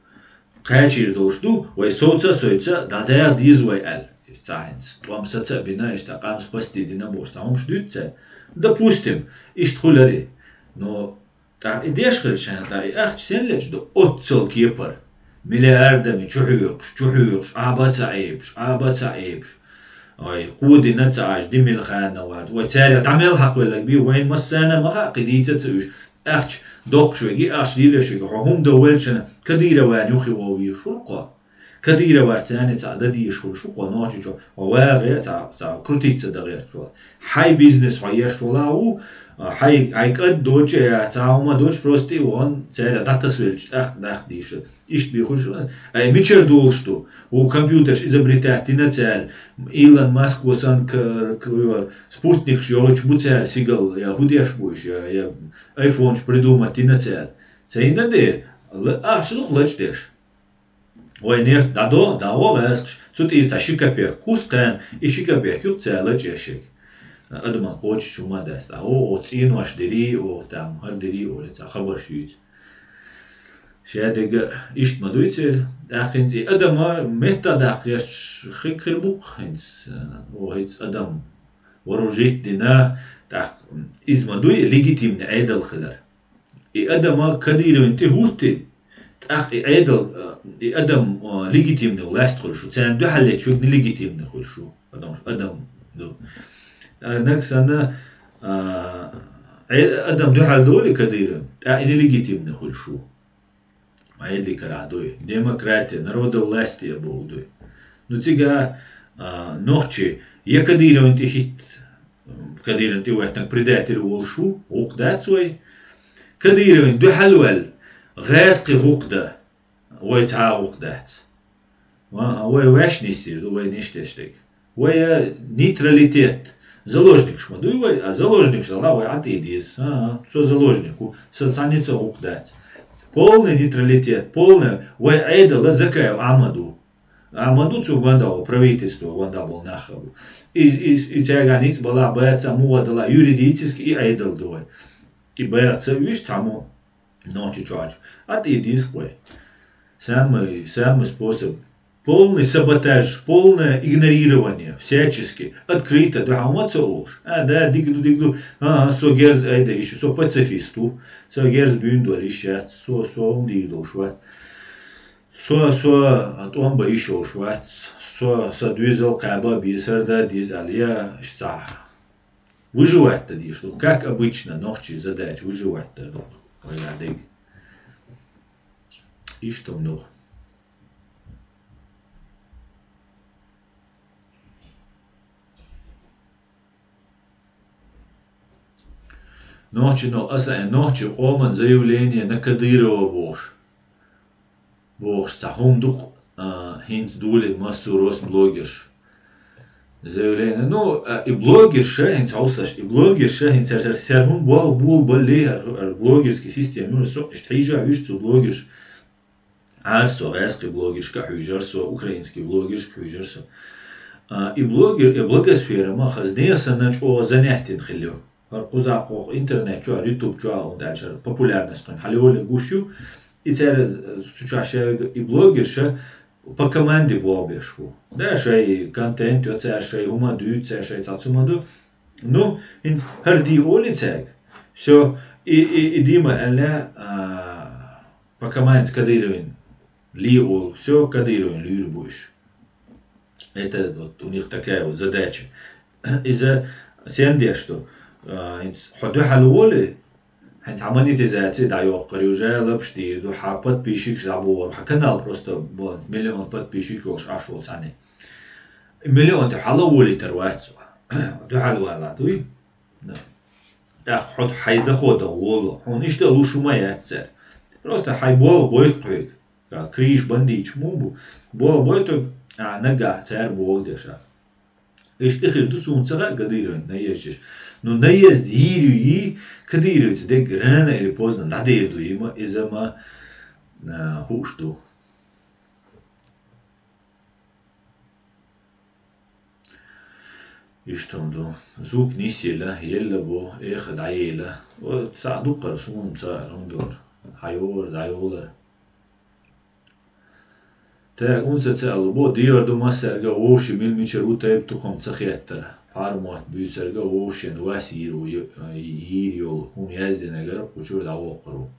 кхачийр долуш ду, вай совца а, сойца а дӀадаха деза вай аьлла. Иштта цхьа хӀинца тӀом саца а бина, иштта къам спасти дина бохуш цхьа хӀумаш дуьйцу цара. Допустим, иштта хуьлура и. Но тӀаккха и деш хилча, тӀаккха и ахча сен лечу ду? Оццал кепара. Миллиардами чухьоькхуш, чухьоькхуш, Ӏаба ца Ӏебаш, Ӏаба ца Ӏебаш. Ой, кхо дина ца Ӏаш, димил ханна варда. Вай цаьрга дӀа мел хьакхоьлларг бий, вайна массарна а ма хаьа, кхин дийца а ца уьш. Ахча доккхуш верг, ахча лелош верг, хьо хӀума дан велча, Кадыровн юххе вовзийш хуьлу-кх хьо. Кадыровца цхьаьна цхьаъ дан дезаш хуьлуш ву-кх хьо, Нохчийчохь хьо вагӀе, цхьа, цхьа крутиться дан гӀерташ ву. Хьайн бизнес хьо еш волуш ву, хьайн, хьайн кӀант доцуш я цхьа хӀума доцуш, просто и вон цаьрга дӀатасавелча тӀаккха даккха дезаш. Иштта бен хуьлуш ву. Ай, мичара долуш ду? Ву компьютерш изобретать дина цара, Илон Маско санна к-, к-, спутникаш йохуьйтуш бу цара сигал, я хӀун деш бу уьш, я, я айфонаш придумать дина цара. Ца йина дера, ла-, ахча ду-кх лачкъадеш. Вай нефть дӀадо, дӀагӀо гӀаскхаш, цу тӀера цхьа ши копейк кхуссу кхарна, и ши копейк ю-кх цара лачкъадеш ерг. Адаман кхочучу хӀума дац. ТӀаккха, о, о, цӀенош дирий, о, там, хӀара дирий, олий цхьа хабарш юьйцу. Шадерг а иштта ма дуй церан. ТӀаккха хӀинца и адам меттах даккха гӀерташ хи-, хир бу-кх хӀинца, о, хӀинца адам вооружить дина, тӀаккха иза ма дуй легитимный Ӏедал хилар. И адам Кадыровн тӀе хӀуттий, тӀаккха и Ӏедал, и адам, а, легитимный власть хуьлуш ву, царна дуьхьал лечу верг нелегитимный хуьлуш ву, потому что адам ду. А, нагахь санна, а, Ӏе-, адам дуьхьал долий Кадыровн, тӀаккха и нелегитимный хуьлуш ву. Ӏедалан карахь дуй. Демократия, народовластие бохург дуй. Ну, цигахь, а, нохчий я Кадыровн тӀе хӀитта, Кадыровн тӀе хӀоьттинарг предатель волуш ву, гӀуллакх дац вай. Кадыровн дуьхьал ваьлла, гӀаьскхи гӀуллакх дан, вай цхьа а гӀуллакх дац. Ваха, вай ваьш нисдийр ду, вай нисдеш дерг. Вай, э, нейтралитет. Заложникаш ма дуй вай, а заложникаш дала вай Ӏа тӀе деза. А, а, со заложник ву, сан цхьанница а гӀуллакх дац. Полный нейтралитет, полный, вай Ӏедал Закаев Ахьмад ву. Ахьмад ву цу гондахь ву, правительство гондахь болу нах а бу. И, и, и цаьрга ницкъ балахь, баьццахь, муха далахь, юридически и Ӏедал ду вай. И баьхца виш цхьаммо. Нохчийчохь. Ӏа тӀе деза-кх вай. Самый, самый способ. Полный саботаж, полное игнорирование, всячески. Открыто, дуьхьал ма ца олуш. А, да, дика ду, дика ду. А, а, со герз айда йиш, со пацифист ву. Со герз буьйна долу йиш яц. Со, со хӀума дийр долуш вац. Со, со тӀом бан йиш йолуш вац. Со, со доьзал кхаба а, бесар дан а деза аьлла, я, иштта цхьа. Выживать дан дезаш ду. Как обычно, нохчийн задача выживать дан ду. Вай дерг. Иштта ду. Нохчи но, аса ай нохчи къоман заявление на Кадырова бохуш. Бохуш цхьа хӀума ду-кх, а, хӀинца долийна массо а рос блогерш. Заявление. Ну, а, и блогерша, хӀинца хьовсаш, и блогерша, хӀинца цара, цара хӀума болх болабаллий, ар, ар блогерский система, ну, со, иштта хьийжа виш цу блогерш. Ар со гӀаьскхи блогершка хьуьйжар со, украинский блогершка хьуьйжар со. А, и блогер, и блогосфера ма хазне санна чӀогӀа занятен хилла. ХӀара кхузахкох интернет чу, ютуб чу, унда аьлча популярность кхуьн хьалеоле гуш ю. И цара цу чу шаьвига и блогерша по команде болх беш бу. Да, шай контент йо цара, шай хӀума дуьйцу цара, шай цхьа цума ду. Ну, хӀинца хӀара ди олий цаьрга. Всё, и, и, и дима аьлла, а, по команде Кадыровин ле олу. Всё, Кадыровин луьйр бу уьш. Это вот у них такая вот задача. Иза сен деш ду? А, хьо дуьхьал волий, хьайн цхьа монетизация дӀайоккхур ю, уже лапаш дийр ду, хьа подписчикаш дӀабогӀур, хьа канал просто бо-, миллион подписчик йолуш Ӏаш волу цхьаьна. Миллион тӀе хьала волийтар вац цо. Дуьхьал вала дуй? Да. ТӀаккха хьо хьайн дахо дан волу. Хьуна иштта луш хӀума яц цара. Просто хьайн болх бойту хьоьга. Ка-, криш бандиташ муха бу? Болх бойту, а, нагахь цара боху деш а. Иштта хир ду суна ца хаьа Кадыровин наездаш. Ну, наезд йийр ю йий, Кадыровца дерг рано или поздно дӀадер ду йима, иза ма, а, хууш ду. Иштта ду. Звук нисъелла, елла бо, эха дӀаелла. О, цхьаъ дукхара суна ца аьлла, хӀунда вара? Хьайора, дӀайолара. Так, унца ца аьлла бо, дийр ду массаьрга вовши мил мичара ву тайп тухам ца хеттара. Пхьар мотт буьйцарга вовшен вас йийр ву ю-, йийр йолу, хӀума яздинарг кху чуьра дӀавоккхур ву.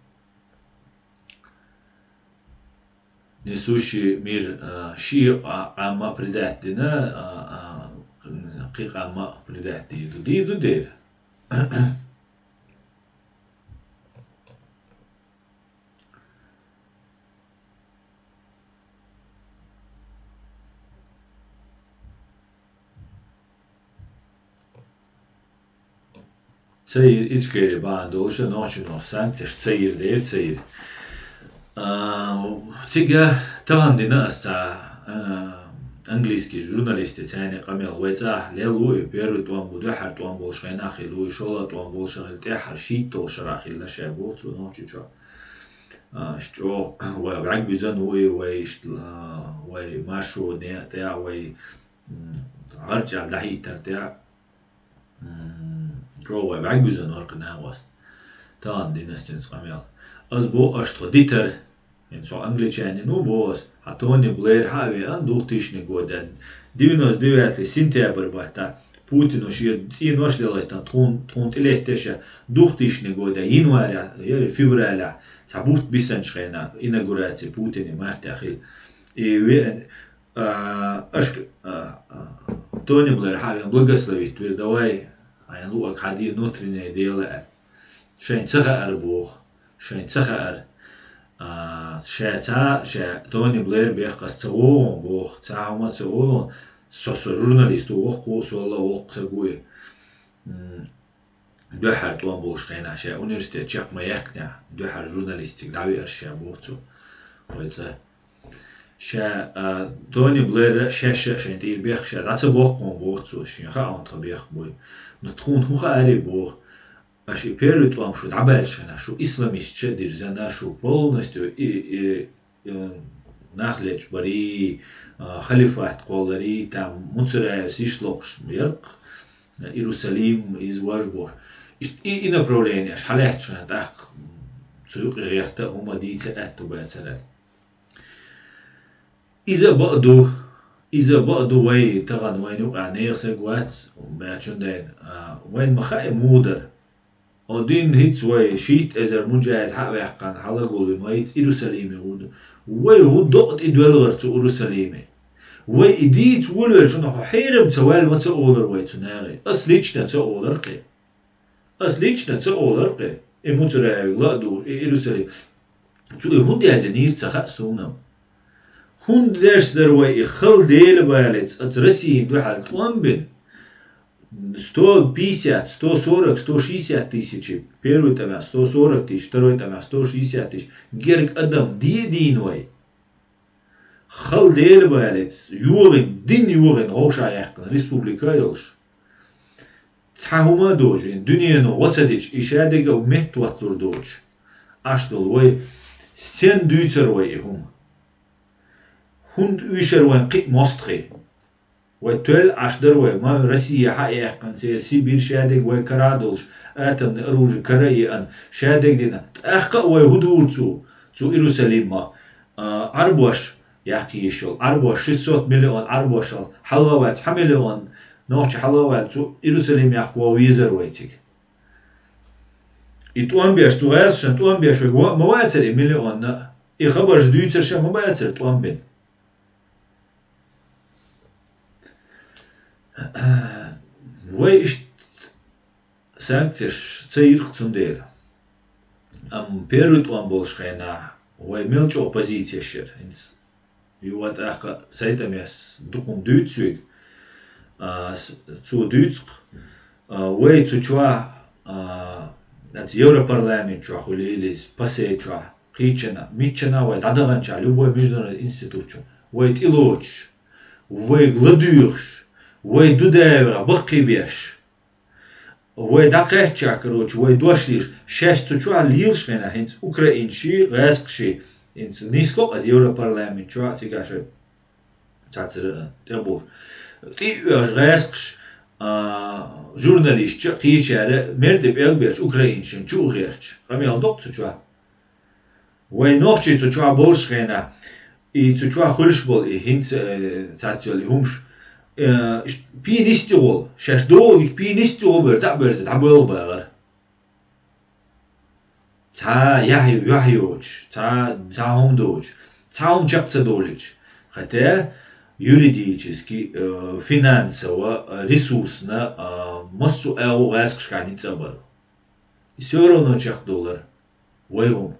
Несущий мир, а, ши а, Ӏамма предать дина, а, а, кхин Ӏамма предать дийр ду. Дийр ду дера. Ца йир Ичкери бахьана долуша нохчи нох санкцеш ца йир дер ца йир. А, цига тахана дина ас ца, а, английский журналисте цайне къамел вай цӀа лел ву и первый тӀом бу, дуьххьара тӀом болуш хенахь хилла ву и, шолгӀа тӀом болуш хилла, тӀеххьара шийтталгӀа шарахь хилла ша боху цу нохчичо. А, чӀогӀа вай вӀаьг буьзан ву и, вай ишт-, а, вай маршо не а тӀе а, вай, м, гӀарчӀал дӀахӀиттар тӀе а. М, чӀогӀа вай вӀаьг буьзан вара кхин нахвас. Тахана династинца къамел. Ас бо аш тхо дитар. ХӀинца со англичанин ву бо ас. Хьан Тони Блэр хьа а веана, двухтысячный года. Девяносто девятый сентябрь баттахь Путину шен цӀенош делайтан тхуна, тхуна тӀелеттеша двухтысячный года января, я февраля, цхьа бутт бисанчу хенахь, инаугураци Путина мартехь хилла. И веана, А, ашка, а, а, Тони Блэр хьа а веана благословить вира, давай, хьайна луъаг хьан де внутреннее дело аьлла. Шайн ца хаьара боху, шайн ца хаьара. А, ша ца, ша Тони Блэр бехкъас ца вогӀун боху, ца хьума ца олун, со, со журналист ву, воккха ву, солла воккха ца гуй. М, дуьххьара тӀом болуш хенахь, ша университет чекх ма яьккхинехь, дуьххьара журналистика дӀавеара ша боху цо. Вай цӀа. Ша, а, Тони Блэра шаьш а шайн тӀера бехк ша дӀа ца боккхун боху цо, шен хаам тхан бехк буй. Но тхуна хӀун хаарий боху? Аша и первый тӀом шу дӀабаьлча хенахь, шу исламистча а дирзина, шу полностью и, и, э, нах лечбарий, а, халифат кхолларий, там Муцураевс йиш локхуш яркх, Иерусалим, иза важ бохуш. Иштта и, и направление аша хьалаьттачхьана тӀаккха цу юкъе гӀерта а хӀума дийца аьтту бацара. Иза а баа ду, иза а баа ду вай, тахана вайн юкъа нехан саг вац, баьчун дайна, а, вайн ма хаьа мудар. О дин хӀинца вай шийтта эзар муджахид хьа а ваьккхана, хьалагулвина вайца Иерусалиме ву ду. Вай хӀун докъа тӀе доьлгӀар цу Иерусалиме? Вай и дийца волавелчунах хьо хьерам ца ваьлла ма ца олар вай цу нахе. Ас лично ца олар кхе. Ас лично ца олар кхе. И Муцураевга ла а ду, и Иерусалим. Цу и хӀунда яздинийра ца хаьа суна. ХӀунда дерш дара вай и хала Дела балец, аца Россиян дуьхьал тӀом бина? сто пятьдесят, сто сорок, сто шестьдесят тысяч, первый тӀамехь сто сорок тысяч, второй тӀамехь сто шестьдесят тысяч, герга адам де а дийна вай. Хала Дела балаца, йогӀина, дин йогӀина, гӀовша яьккхина республика а йолуш. Цхьа хӀума а доцуш, дуьнено гӀо ца дича, и шадерг а меттахӀотталур доцуш. Аш долу вай, стенна дуьйцур вай и хӀума? ХӀунда уьйшура вайн кхин а мостагӀий? Вай тоьлла Ӏаш дара вай, ма Россия хьа а яьккхина, церан Сибирь шадерг вай кара а долуш, атомный оружие кара а еана, шадерг дина. ТӀаккха а вай хӀун дора цо, цу Иерусалимах, а, Ӏарбош яккха йиш йолу, Ӏарбош, шестьсот миллион Ӏарбошал хьалха а ваьлла, цхьа миллион нохча хьалха а ваьлла, цу Иерусалимехь вогӀу везара вай цига. И тӀом беш, цу гӀазкхашна тӀом беш вайга ма вацара и миллионна, и хабарш дуьйцура ша ма бацара тӀом бина. Вай иштта санкцеш ца йира-кх цундела. Амма первый тӀом болуш хенахь вай мел чӀогӀа позицеш яра. ХӀинца юха тӀаккха сайтамес дукха хӀума дуьйцу соьга, а, с-, цо дуьйцу-кх, а, вай цу чохь, а, оцу Европарламент чохь хуьлийла иза, ПАСЕ чохь, кхечанхьа, миччанхьа вай дӀадаханчохь, любой международный институт чохь, вай тӀелоцуш, вайга ладуьйгӀуш, вай ду-даьвегӀа баккхийбеш. Вай дӀакхаьчча, короче, вай дош лелаш, шаьш цу чохь лелаш хенахь, хӀинца украинций, гӀазкхаший, хӀинца нисло-кх аса Европарламент чохь, цигахь шайн цацара тӀе а бохуш. ТӀе а оьхуш гӀазкхаш, а, журналисташ а, кхечара мер тӀе пӀелг а беш, украинцийн чу а гӀерташ, къамел до-кх цу чохь. Вай нохчий цу чохь болуш хенахь, и цу чохь хуьлуш болу, и хӀинца, э, цац йолу и хӀумаш, э, ш-, пенисти гӀолу, шаьш догӀучу пенисти гӀо бер, дӀа а берза, дӀабоьлху бахара. Цхьа яхь, яхь йоцуш, цхьа, цхьа хӀума доцуш, цхьа хӀума чекх ца долуьйтуш, хотя юридически, э, финансово, э, ресурсно, э, массо а агӀо гӀазкхашкахь ницкъ а бара. И всё равно чекхдолура вай хӀума.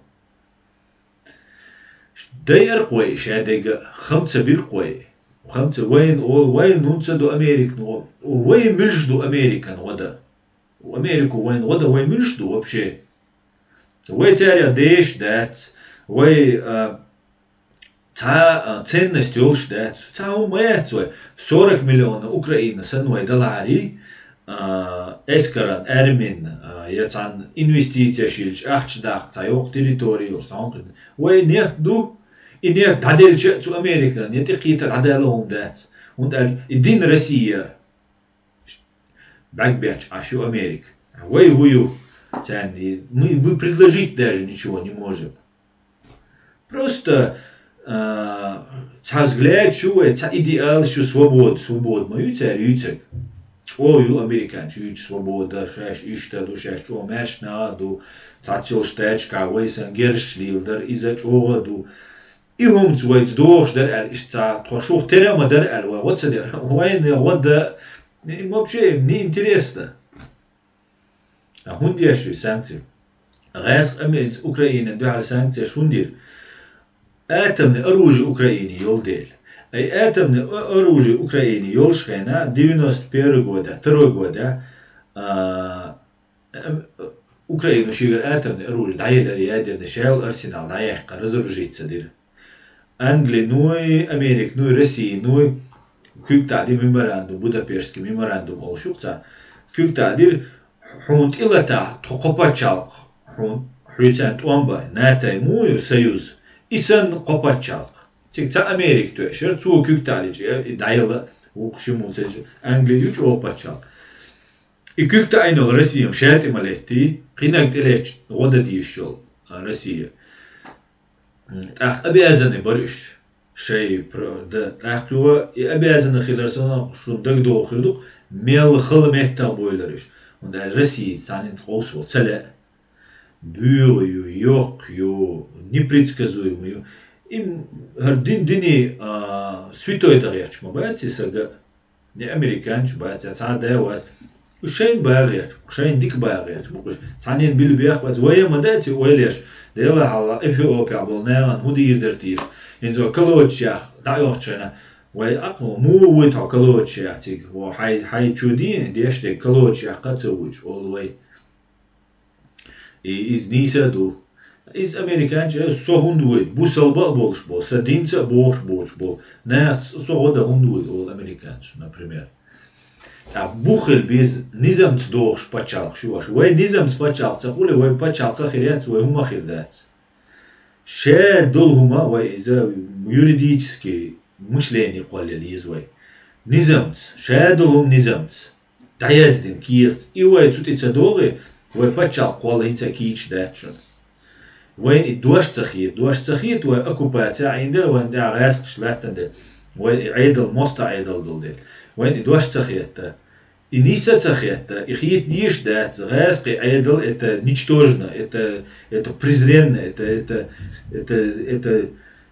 Дайара-кх вай шадерг а, хам ца бира-кх вай. Хам ца вайна олу, вайна хӀунда ца до Американо олу. Вай муьлш ду Американ гӀо дан? Америко вайна гӀо дан вай муьлш ду вообще? Вай цаьрга деш дац, вай, а, цхьа, а, ценность йолуш дац. Цхьа хӀума ма яц вай. Сорок миллиона Украина санна вай далахьарий, а, эскаран, армин, а, я цхьана инвестицеш йилча, ахча даккха цхьа йоккха территори йолуш, цхьа хӀума хилла. Вай нефть ду, и нефть дӀаделча а цу Американ, я тӀекхета дӀадала хӀума дац. ХӀунда аьлча и дин Россия бӀаьрг бетташ Ӏаш ю Америка. Вай хӀун ю? Царна и мы, мы предложить даже ничего не можем. Просто, а, цхьа взгляд шу вай, цхьа идеал шу, свобода, свобода ма ю цара юьйцург. ЧӀогӀа ю американцаша юьйцу свобода, шаьш иштта ду, шаьш чӀогӀа маьрша нах а ду, цхьацца йолуш тачка вай сан герзаш леладар, иза чӀогӀа а ду. И хӀумца вайца догӀуш дара аьлла, иштта цхьа тхо шух тера а ма дара аьлла, вай гӀо ца дера. Вайна гӀо дан, им вообще не интересно. А хӀунда еш ю санкци? ГӀаьскъа Америца Украинан дуьхьал санкцеш хӀунда йира? Атомный оружие Украине йолу дела. Ай атомный о-, оружие Украине йолуш хенахь, девяносто первый годехь, второй годехь, а, ам, Украина шигара атомный оружие дӀаелира, ядерный шел арсенал дӀаяьккхира, разоружиться дира. Англиной, Американой, Россиной куьг таӀдира меморандум, Будапештский меморандум олуш ю-кх цхьа. Куьг таӀдира, хьуна тӀелатахь тхо кхо пачхьалкх, хьуна, хьоьцарна тӀом бан, НАТО-й муха ю союз, и санна кхо пачхьалкх. Цига цхьа Америка тоьшира, цо куьг таӀдича, и дӀаяла, вукху шиммо ца Англи ю чӀогӀа пачхьалкх. И куьг таӀийна йолу Россия-м шаьтӀе ма леттий, кхинаг тӀелеттачу гӀо дан дезаш йолу, а, Россия. ТӀаккха обязаны бара уьш шай про-, да, тӀаккха цо и обязаны хилар санна шуна дагадогӀу хир ду-кх, мел хала меттах бовлар уьш. ХӀунда аьлча Россия цхьанненца къовсо ца лаьа. БоьгӀа ю, йоккха ю, непредсказуемо ю. И хӀара дин дине, а, святой дан гӀерташ ма бац и сага. Я американчу бац, я цхьа а да вац. Уьш шайна багӀа гӀерташ бу, шайна дика багӀа гӀерташ бу уьш. Цхьаннена билла бехк бац, вай а ма дац и ойла еш. Делахь а Эфиопехь болу нахана хӀун дийр дара теша? ХӀинца вай колодечех дӀаоьхучу хенахь, Вай акъ, му вуй тхьо калоча яхциг, во хьай, хьай чу дийна, деш дег калоча яхка ца вуч, олу вай. И иза нийса а ду. Иза американча, со хӀунда вуй, бусалба а болуш бо, сан динца а бохуш боцуш бо, нахаца со гӀо дан хӀунда вуй, олу американча, например. Ткъа буххил беза низамца дохуш пачхьалкхаш ю аша. Вай низамца пачхьалкх ца хуьлий, вай пачхьалкх а хир яц, вай хӀума хир дац. Ша долу хӀума вай иза юридический мышление кхоллал еза вай. Низамца, ша долу хӀума низамца, дӀаяздина кехатца. И вай цу тӀе ца догӀий, вай пачхьалкх кхолла хӀинца кийча дац шуна. Вайна и дош ца хета, дош ца хета вай оккупация Ӏийна дела, вайна тӀехь гӀаьскхаш лаьттан дела, вайна и Ӏедал, моста Ӏедал долу дела. Вайна и дош ца хета. И ниса ца хетта, и хетта дезаш дац, гӀаьскхи Ӏедал это ничтожно, это, это презренно, это, это, это, это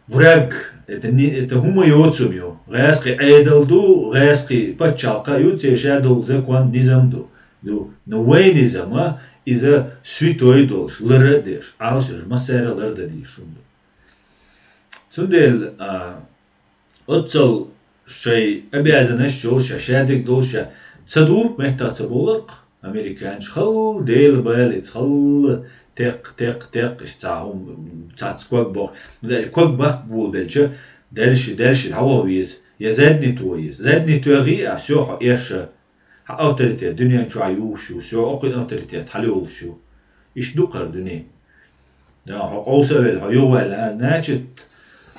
враг, это, не, это хӀума йоцург ю. ГӀаьскхи Ӏедал ду, гӀаьскхи пачхьалкх а ю, церан ша долу закон, низам ду. Ду. Но вай низам а, иза святой долуш, лара а деш, Ӏалашъеш, массара а лардан дезаш хӀума ду. Цундела, а, Оццал шайн обязанность йолуш а, шадерг долуш а, ца ду, меттах ца боларх, американча халла Делан бала, иза халла текх, текх, текх, иштта цхьа хӀума, цхьацца ког боху. Ну, даже ког баккха болабелча, дальше, дальше дӀаваха веза. Я задницу еза. Задницу гӀий а, всё, хьо эша. Хьан авторитет дуьнен чохь юхуш ю, всё, окхуьнан авторитет хьалайолуш ю. Иштта ду кхара дуьне. Да, хьо къовса а велла, хьо юхаваьлла, а, значит,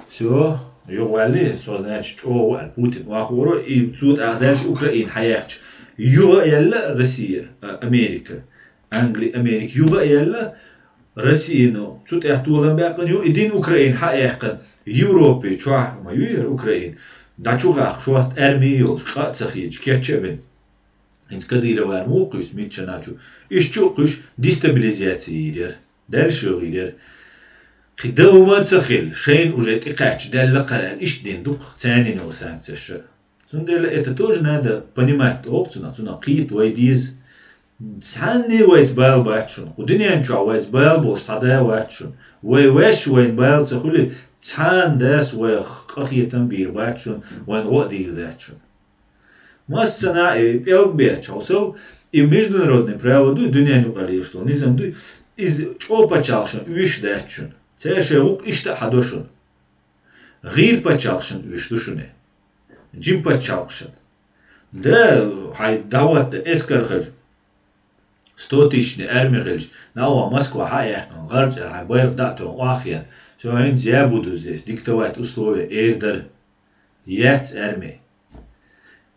всё, юхаваьлла, со, значит, чӀогӀа ву аьлла, Путин вахоро, и цо тӀаккха дальше Украина хьаяьккхича, юха а яьлла Россия, а, Америка, Англи, Америка юха а яьлла, Россияно цу тӀехь толам баьккхина ю, и дин Украина хьа а яьккхина, Европе чохь ма ю яра Украина, дӀа чу гӀахка шорта арми йолуш, къа а ца хеташ, кечча а бина. ХӀинца Кадыровара муха кхуьйсу миччаначу? Иштта чу а кхуьйсуш, дестабилизация йийр яра, дальше йогӀийр яра. Кхин дан хӀума а ца хилла, шайна уже тӀекхаьчча даьлла кхара аьлла, иштта дина ду-кх царна йина санкцеш а. Цундела это тоже надо понимать, оха цунах, цунах кхета вай деза. Цхьанне вайца бала бац шуна, кху дуьнен чохь вайца бала болуш цхьа да а вац шуна. Вай ваьш вайна бала ца хуьлий, цхьана дас вайх къахетам бийр бац шуна, вайна гӀо а дийр дац шуна. Массанхьа и пӀелг бетташ хьовсал, и международный право ду, дуьнен юкъа леш долу низам ду, иза чӀогӀа пачхьалкхашна оьшуш дац шуна. Церан шайн гӀуллакх иштта а хьадо шуна. ГӀийр пачхьалкхашна оьшуш ду шуна. Жим пачхьалкхашна. Да, хьайн дӀахӀотта эскар хеза. Сто тысячный арми хилча, нагӀо Москва хьа а яьккхина, гӀарчӀ а хьайн байракх дӀа а тоьхна, охьахиъна. Всё, хӀинца я буду здесь диктовать условия, эр дара. Яц арми.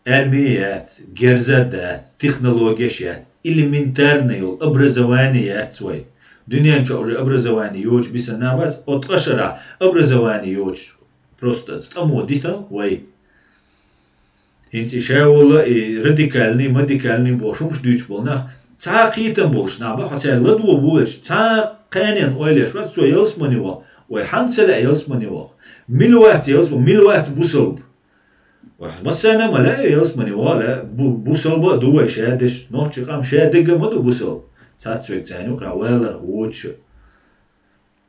Арми яц, герза дац, технологеш яц, элементарный йолу образование яц вай. Дуьнен чохь уже образование йоцуш бисина нах бац, оцу ткъа шарахь образование йоцуш просто стамо дитан вай. ХӀинца и ша волу и радикальный, мадикальный бохуш хӀумаш дуьйцуш болу нах, цхьа а кхетам болуш нах бац, хьо цаьрга ладогӀа ву веш, цхьа а кханенна ойла еш вац, со ялсамане ваха, вай хьанна ца лаьа ялсамане ваха? Мила вац ялсамане, мила вац бусалба? Вай массарна а ма лаьа ялсамане ваха, лаьа, бу-, бусалба а ду вай шадерш, нохчийн къам шадерг а ма ду бусалба. Цхьацца верг царна юкъахь валарх воцуш а.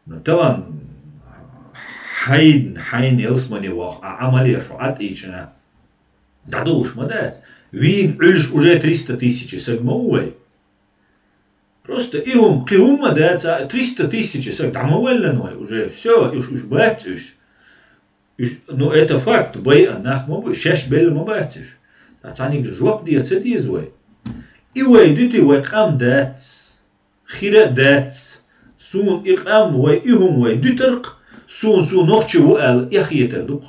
Ну, тахана хьайн, хьайн ялсамане ваха, а Ӏамал еш хьо Ӏад ийчина, дӀадовлуш ма дац. Вийна Ӏуьллуш уже триста тысяча саг ма ву вай. Просто и хӀума, кхин хӀумма дац, а триста тысяча саг дӀа ма велла вай уже. Всё, уьш, уьш бац уьш. Уьш, ну, это факт, байъа нах ма бу, шаьш белла ма бац уьш. Ткъа цхьаьнниг жоп де ца деза вай. И вай дуьти, вай къам дац. Хира а дац. Суна и къам вай, и хӀума вай дуьтарх, суна, суна нохчи ву аьлла, эхь хетар ду-кх.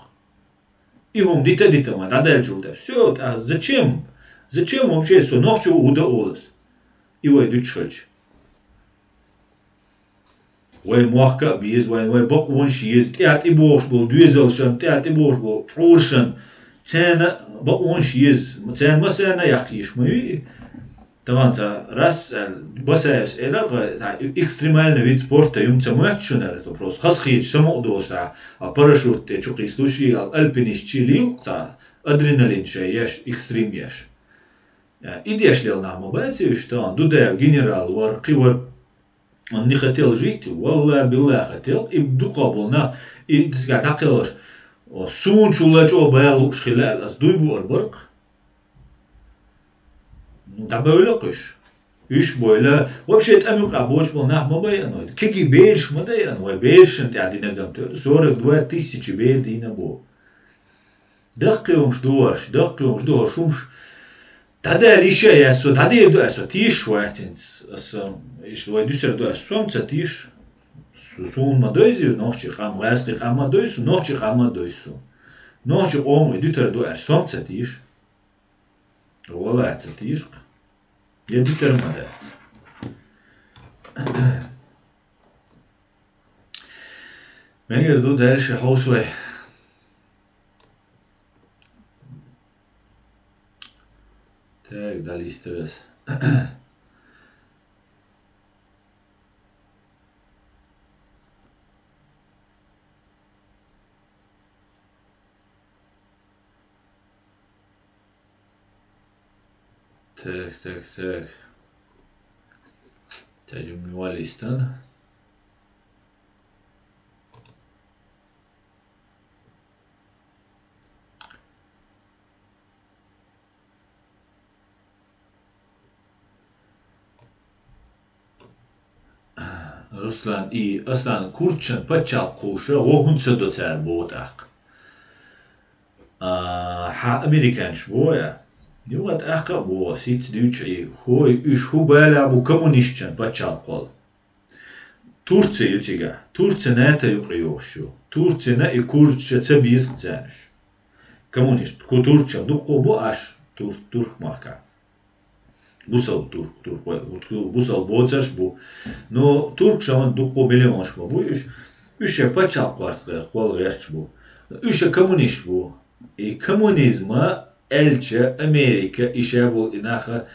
И хӀума дита а дита ма дӀадаьллачул тӀе. Всё, тӀаккха зачем? Зачем вообще со нохчо ву дан олуш? И вай дуьтуш хилча. Вай мохка а беза, вайн вай бакъонаш еза, тӀаьхьа тӀебогӀуш болу доьзалшан, тӀаьхьа тӀебогӀуш болу чкъуршан, царна бакъонаш еза, царна массарна а яккха езаш ма ю и. Тахана ца раз, э, Басаевс элира, цхьа экстремальный вид спорта юм ца моьтту шуна, это просто хазахеташ самукъадолуш, цхьа, а парашют тӀе чу кхийсалуш, а альпинист чи лийла, цхьа адреналин шайн еш, экстрим еш. Э, и деш лела нах ма бац уьш, тахана Дудаев генерал вара, кхин вара. Он не хотел жить, валла, билла хотел, и дукха болу нах, и дӀакхелхаш. О, суна чула чӀо бала лууш хила аьлла, ас дуй буар баркъ. Ну, дӀабевлла-кх уьш. Уьш бойла. Вообще, тӀам юкъа боцуш болу нах ма байъана вай. Кегий бераш ма дайъана вай. Берашна тӀехь динарг-м тоьар. Сорок два тысячи бер дийна бу. Даккхий хӀумаш ду хӀорш, даккхий хӀумаш ду хӀорш хӀумаш. ДӀадаьлла йиш а яц со, дӀадийр ду аса, со тешаш вац хӀинца. Аса, иштта вай дуьсур ду аса, со-м ца теша. Су-, суна ма дойза нохчийн къам, гӀазкхийн къам ма дойза, нохчийн къам ма дойза. Нохчийн къоман дуьтур ду аса, со-м ца теша. Валлахьи, ца теша-кх. Я дуьтур ма дац. Мегар ду, дальше хьовса вай. Так, дӀалистира ас. Так, так, так. Тажим Муалистан. Руслан и Аслан, курдашна паччалкх хуьлуш гӀо хӀунда ца до цара боху тӀаккха? А, хьан американцаш боху я? Юха тӀаккха а боху, сица дуьйцуш и, хӀой, уьш хӀун балехь бу коммунисташна паччалкх кхолла? Турция ю цигахь. Турция НАТО юкъа йогӀуш ю. Турцина и курдаш ца беза царнаш. Коммунист. Ку турчал дуккхо бу аш тур-, турк махка. Бусал турк, турк, бусал боцарш бу. Но турк шаман дуккхо миллионаш ма бу уьш. Уьш шайн пачхьалкх кхолла гӀерташ бу. Уьш коммунист бу. И коммунизма аьлча Америка, и ша болу и наха,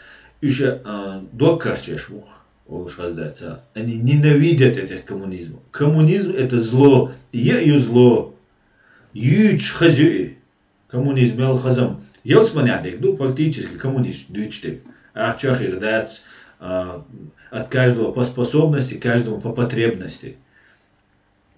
уьш, а, дог карчеш бу. Олуш хаза дац. Они ненавидят этих коммунизм. Коммунизм это зло. Е ю зло. Юьйцуш хаза ю и. Коммунизм мел хазам ялсманехь дерг ду, фактически коммунисташ дуьйцуш дерг. Ахча хир дац, а, от каждого по способности, каждому по потребности.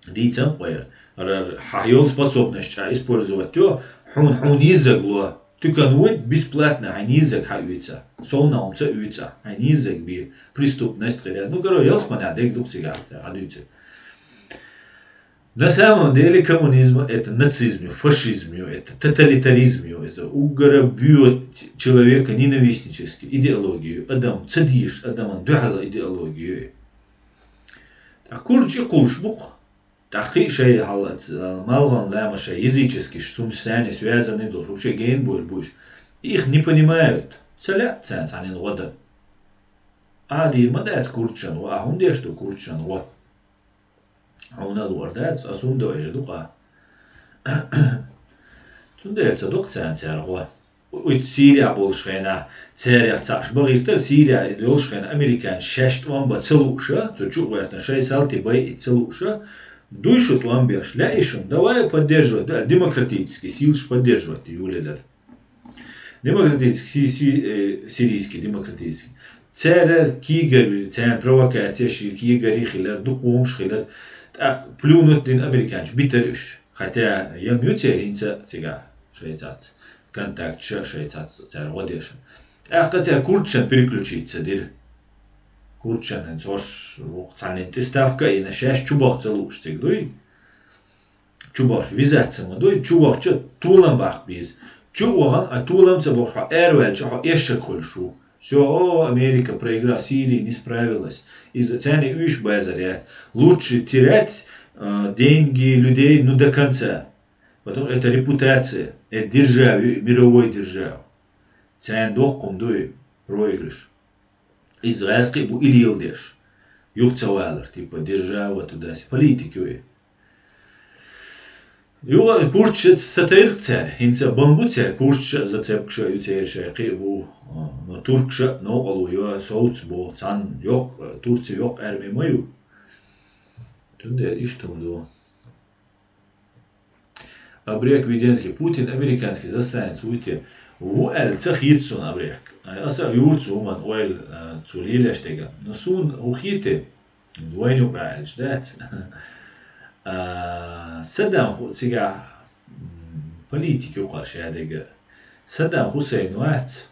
Дийцам вай, хьан йолу способность чӀа использовать йо, хьуна, хьуна йиззаг ло. Туькан вуй, бесплатно хьайн йиззаг хьан уьйца. Совнаумца уьйца, хьайн йиззаг бе, преступность хир. Ну, короче, ялсманехь дерг ду цигахь, хьан дуьйцу. На самом деле коммунизм это нацизм, фашизм, это тоталитаризм, это угробьет человека ненавистнический идеологию, адам ца дийш, адаман дуьхьал идеологию. Ткъа курчи кхулш бу-кх. Ткъа кхин шай хьал, малган лама шай, языческий сум сани связаны долуш, вообще гейн боль буш. Их не понимают. Ца лаьа царна цхьанна гӀо дан. Ади ма дац курчан гӀо, а хӀун деш ду курчан гӀо? Хьуна лор дац, ас хӀунда ойла ду-кха? Цундела ца доккху царна цара гӀо. Уьт Сирия болуш хенахь, царех цхьаъш бахийтар Сирия йолуш хенахь, американцаш шаьш тӀом бан ца лууша, цу чу а гӀоьртина шайн салти байа ца лууша, дуй шу тӀом беш, лаьий шуна, давай поддерживать, да, демократический силаш поддерживать йолаелар. Демократический, си-, си-, э, сирийский, демократический. Цара кийгар, царна провокация ши кийгари хилар, дукха хӀумаш хилар. ТӀаккха плюнуть дина американцаш битар уьш. Хотя ям ю церан хӀинца а цигахь шайцац, контактша шайцац цара гӀо дешан. ТӀаккха цара курчан переключиться дира. Курчан хӀинца хӀорш вукху цхьаннен тӀе ставка а йина, шаьш чу боху ца лууш цига дуй? Чу бохуш визат ца ма дуй, чу вахча толам баккха беза. Чу а вахана, а толам ца бохуш, хьо араваьлча, хьо эшшаг хуьлуш ву. Всё, о, Америка проиграла, Сирия не справилась. Иза царна уьш базар яц. Лучше терять, а, деньги, людей, ну, до конца. Потом это репутация, это держава, мировой держава. Царна доккхум дуй, проигрыш. Иза гӀаьскхи а бу и леладеш. Юха ца валар, типа, держава туда-сюда. Политика ю и. Юха курчаша ца тайрх цара. ХӀинца бан бу цара, курчаша а, зацепкаша а ю церан шайн кхин а бу. Но туркаша а новкъарло йо, совца бу. Цхьанна йоккха, Турци йоккха арми ма ю. Цундела иштта хӀума ду. Абрек Веденский, Путин американский засранец вуй те? Ву аьлла ца хийта суна, Абрек. Аса а юрца хӀуманна ойла, а, цо лелаш дерг. Но суна хӀун хийти? Вайна юкъа аьлча дац. А, Саддам хӀу-, цигахь, м, Политик юкъара шадега. Саддам Хусейн вац.